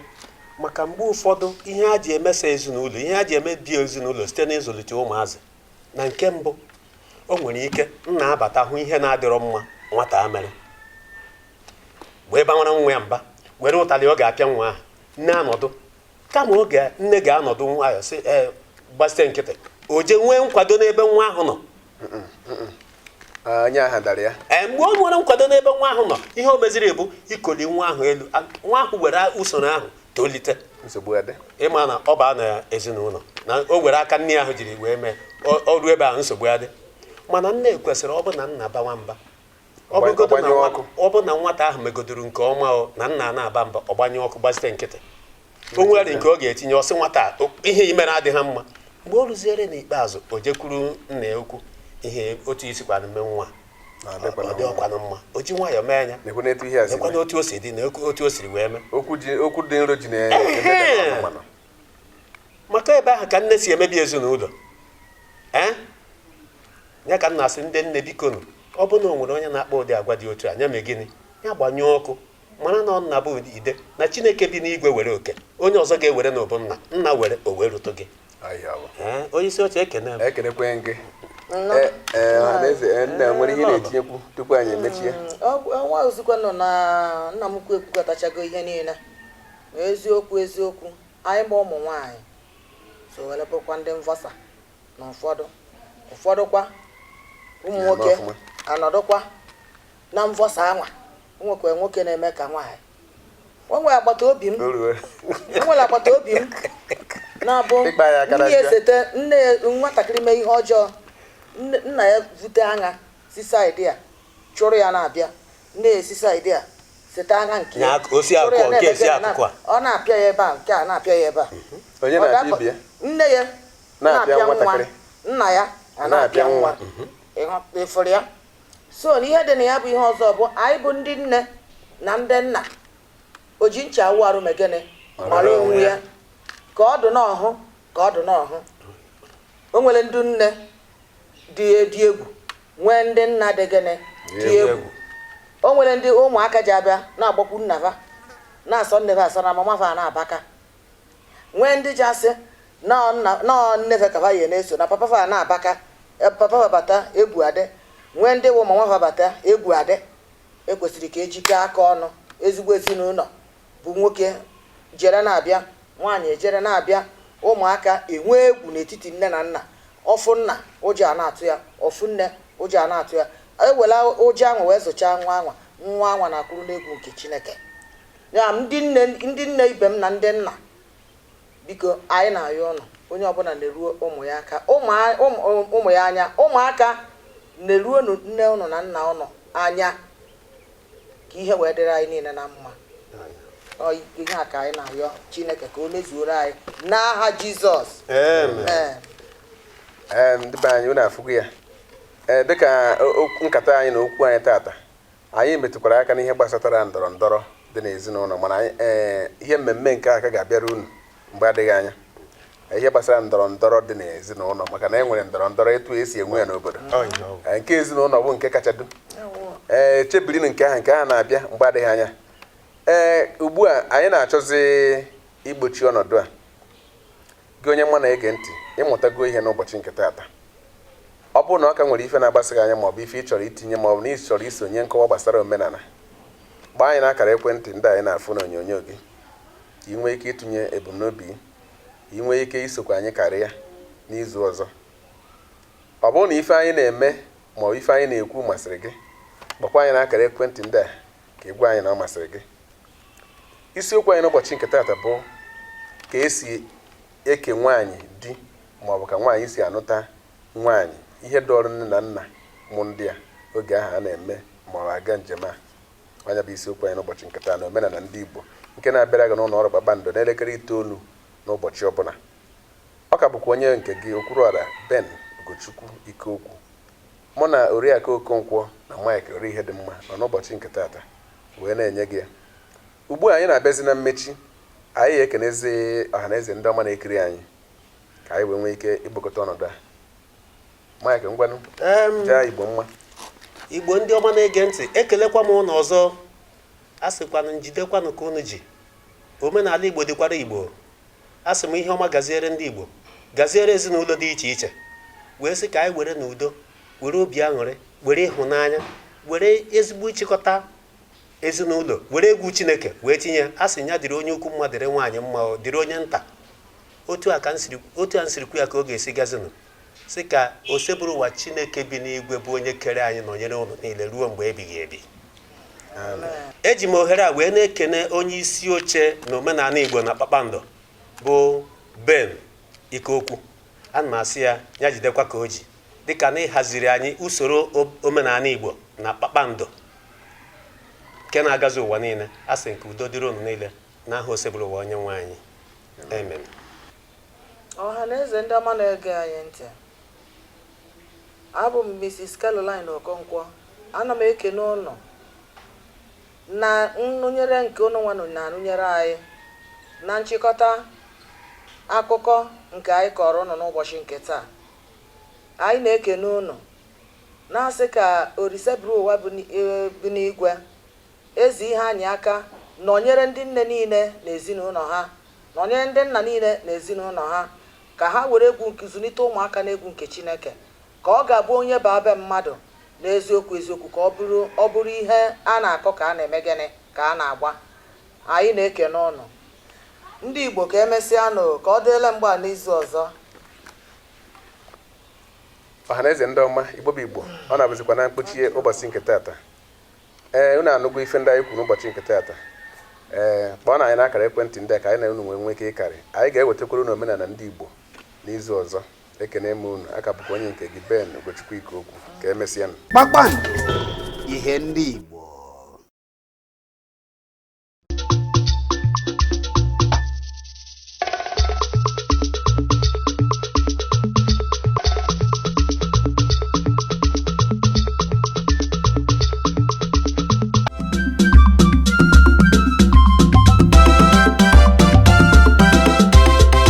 Maka mgbe ụfọdụ, ihe a ji emesa ezinụlọ, ihe a ji emebi ezinụlọ site n'ịzụlite ụmụazị na nke mbụ, o nwere ike nna abata hụ ihe na-adịrọ mma nwata a mere, wee banwara nwa ya mba, were ụtalị ọ ga-apịa nwa ahụ. Nne anọdụ kama oge nne ga-anọdụ nwayọ sị ee, gbasite nkịtị, o jee nwee nkwado n'ebe nwa ahụ nọ.
Ah, onye ahụ dara ya.
Ee, mgbe o nwere nkwado n'ebe nwa ahụ nọ, ihe o meziri bụ ikoli nwa ahụ elu. Nwa ahụ were usoro ahụ tolite.
Nsogbu adị.
Ịma na ọ baa na ezinụlọ na o were aka nne ahụ jiri wee mee, ọ ruo ebe ahụ, nsogbu adị. Mana nne kwesịrị, ọ bụ na nna bawa mba, ọ bụrụgodu na
Ọgbanyụọ ọkụ.
ọ bụ na nwata ahụ megodoro nke ọma, o na nna na-aba mba, ọ gbanyụọ ọkụ, gbazite nkịtị. O nwere nke ọ ga-etinye, ọsị nwata a, ihe imere adịghị mma. Mgbe o rụziere n'ikpeazụ, o jekwuru nna ya okwu, ihe otu isikwana mme nwa.
Na ọ dịkwanụ
Ọ dịkwanụ mma o ji nwayọọ mee ya.
Nekwe n'etu ihe a si
nekwa
mee.
n'otu o si dị na otu o siri wee mee.
Okwu ji okwu dị nro ji na
Ehe.
mmanụ.
Maka ebe ahụ ka nne si emebi ezinụlọ. Ee, ya ka m na-asị ndị nne, bikonu, ọ bụ na o nwere onye na-akpa ụdị agwa dị otu a, ya mee gịnị? Ya gbanyụọ ọkụ, mara na ọ nna bụ ide na Chineke bi n'igwe were oke onye ọzọ ga-ewere na ụbụ nna nna were o wee rutụ gị.
Ahịa ọ bụ.
Ee, onye isi oche, ekene m.
Ekenekwe gị.
Nnọọ.
Ee, ee, ọhaneze, ee, nna, nwere ihe ị na-etinyekwu tupu anyị emechie?
Ọnwa ozikwa nọ na nna m ukwu ekwukọtachago ihe niile. Ma eziokwu eziokwu, anyị bụ ụmụ nwaanyị so were bụkwa ndị mvọsa na ụfọdụ ụfọdụkwa ụmụ
Ya,
nwoke
ọfụma.
anọdụkwa na mvọsa anwa. Nwekwa nwoke na-eme ka nwaanyị. O nwere agbata obi m
O ruo.
o nwere agbata obi m na-abụ
Ịkpa ya aka na
nne ya
njọ.
esete nne ya, nwatakịrị mee ihe ọjọọ, nna ya vute aṅa si side a chụrụ ya na-abịa, nne ya esi side a sete aṅa nke ya
Na osi
chụrụ ya
akụkụ, nke
na-eme
esi
gịnị,
akụkụ a.
ọ na-apịa ya ebe a, nke a na-apịa ya ebe a.
Onye
Ọ
na-apịa
ga-akọ-
ibe ya?
Nne ya.
Na-apịa
nwa,
nwatakịrị.
nna ya a na-apịa
Na-apịa
nwa.
nwa.
Ịfụrụ ya? So na ihe dị na ya bụ ihe ọzọ bụ anyị bụ ndị nne na ndị nna, o ji ncha awụ arụ megịnị mara onwe ya ka ọ dụ n'ọhụ, ka ọ dụ n'ọhụ. O nwere ndị nne dị dị egwu, nwee ndị nna dị gịnị dị egwu. O nwere ndị ụmụaka ji abịa na-agbakwu nna fa, na-asọ nne fa asọ na mama fa na-abaka, nwee ndị ji asị nọọ nọọ nnefe ka fa ya na-eso na papa fa na-abaka. Papa fa bata, egwu adị. Nwee ndị wụ mama fa bata, egwu adị. Ekwesịrị ka ejikọọ aka ọnụ. Ezigbo ezinụlọ bụ nwoke jere na-abịa, nwaanyị ejere na-abịa, ụmụaka enwee egwu n'etiti nne na nna. Ọfụ nna, ụjọ a na-atụ ya; ọfụ nne, ụjọ a na-atụ ya. Ewela ụjọ ahụ wee zụchaa nwa anwa, nwa anwa na-akwụrụ n'egwu nke Chineke ya. Ndị nne, ndị nne ibe m na ndị nna, biko, anyị na-ayọ ụnụ, onye ọbụla na-eruo ụmụ ya aka, ụmụ ya anya, ụmụaka na-eruonu nne ụnụ na nna ụnụ anya, ka ihe wee dịrị anyị niile na mma. Ọ ihe a ka anyị na-ayọ Chineke ka o mezuoro anyị n'aha Jizọs.
Amen.
Ee.
Ee, ndị be anyị, unu afụgo ya. Ee, dịka nkata anyị na okwu anyị tata, anyị metụkwara aka n'ihe gbasatara ndọrọ ndọrọ dị n'ezinụlọ, mana anyị, ee, ihe mmemme nke aka ga-abịara unu mgbe adịghị anya, ihe gbasara ndọrọ ndọrọ dị n'ezinụlọ, maka na e nwere ndọrọ ndọrọ etu esi enwe ya n'obodo.
Ọ ihe ọ bụ.
Ee, nke ezinụlọ bụ nke kacha du. Ee, chebirinu nke ahụ na-abịa mgbe adịghị anya. Ee, ugbu a anyị na-achọzi igbochi ọnọdụ a. Gị onye mma na-ege ntị, ịmụtago ihe n'ụbọchị nke taata. Ọ bụrụ na ọ ka nwere ife na-agbasị gị anya, maọbụ ife ị chọrọ itinye, maọbụ na ị chọrọ isonye nkọwa gbasara omenala, gbaa anyị n'akara ekwentị ndị anyị na-afụ n'onyonyo gị, ka ị nwee ike ịtụnye ebumnobi gị, ka ị nwee ike isokwa anyị karịa n'izu ọzọ. Ọ bụrụ na ife anyị na-eme maọbụ ife anyị na-ekwu masịrị gị, kpọkwa anyị n'akara ekwentị ndị a ka ị gwa anyị na ọ masịrị gị. Isiokwu anyị n'ụbọchị nke taata bụ ka esi eke nwaanyị di, maọbụ ka nwaanyị si anụta nwaanyị, ihe dọrọ nne na nna mụ ndị a oge ahụ a na-eme ma ọ aga njem a. Anya bụ isiokwu anyị n'ụbọchị nke taa na omenala ndị Igbo, nke na-abịara gị n'ụlọ ọrụ Kpakpando n'elekere 9 n'ụbọchị ọbụla. Ọ ka bụkwa onye nke gị, Okwuruọra Ben Ugochukwu Ikeokwu, mụ na Oriakụ Okonkwo na Mike ori ihe dị mma nọ n'ụbọchị nke taata wee na-enye gị ya. Ugbu a anyị na-abịazi na mmechi. Anyị ga-ekenezi ọhaneze ndị ọma na-ekiri anyị, ka anyị wee nwee ike ịkpọkọta ọnọdụ a. Mike, ngwanụ. Jaa Igbo mma.
Igbo ndị ọma na-ege ntị, ekelekwa m ụnụ ọzọ. A sịkwanụ njidekwanụ ka unu ji omenala Igbo dịkwara Igbo. A sị m ihe ọma gaziere ndị Igbo, gaziere ezinụlọ dị iche iche, wee sị ka anyị were n'udo, were obi aṅụrị, were ịhụnanya, were ezigbo ịchịkọta ezinụlọ, were egwu Chineke wee tinye ya. A sị ya dịrị onye ukwu mma, dịrị nwaanyị mma, o dịrị onye nta. Otu a ka m siri, otu a m siri kwu ya ka ọ ga-esi gazinụ. Sị ka osebụrụ ụwa Chineke bi n'igwe, bụ onye kere anyị, nọnyere ụnụ niile ruo mgbe ebighị ebi. Eji m ohere a wee na-ekene onye isi oche na omenala Igbo na Kpakpando, bụ Ben Ikeokwu. Ana m asị ya ya jidekwa ka o ji, dịka na ịhaziri anyị usoro omenala Igbo na Kpakpando nke na-agazi ụwa niile. A sị nke udo dịrị unu niile n'aha osebụrụ ụwa onye nwe anyị. Amen.
Ọha na eze ndị ọma na-ege anyị ntị, abụ m Mrs. Caroline Okonkwo. Ana m ekene ụnụ na nnụnyere nke ụnụ nwa na-anụnyere anyị na nchịkọta akụkọ nke anyị kọrọ ụnụ n'ụbọchị nke taa. Anyị na-ekene ụnụ, na-asị ka Olise bụrụ ụwa bi n'igwe ezi ihe anyị aka nọnyere ndị nne niile na ezinụlọ ha, nọnyere ndị nna niile na ezinụlọ ha, ka ha were egwu nke zụlite ụmụaka n'egwu nke Chineke, ka ọ ga-abụ onye baa be mmadụ n'eziokwu eziokwu, ka ọ bụrụ ihe a na-akọ ka a na-eme gịnị ka a na-agba. Anyị na-ekene ụnụ ndị Igbo. Ka emesịanụ, ka ọ dịla mgbe a n'izu ọzọ.
Ọha na eze ndị ọma, Igbo bụ Igbo, ọ na-abụzikwa na mkpuchi ụbọchị nke taata. Ee, unu anụgo ife ndị anyị kwuru n'ụbọchị nke taata. Ee, kpọọ na anyị n'akara ekwentị ndị a ka anyị na unu nwee nwee ike ịkarị. Anyị ga-ewetakwara unu omenala ndị Igbo n'izu ọzọ. Ekene m unu. Aka bụkwa onye nke gị, Ben Ugochukwu Ikeokwu. Ka emesịanụ.
Kpakpando, ihe ndị Igbo.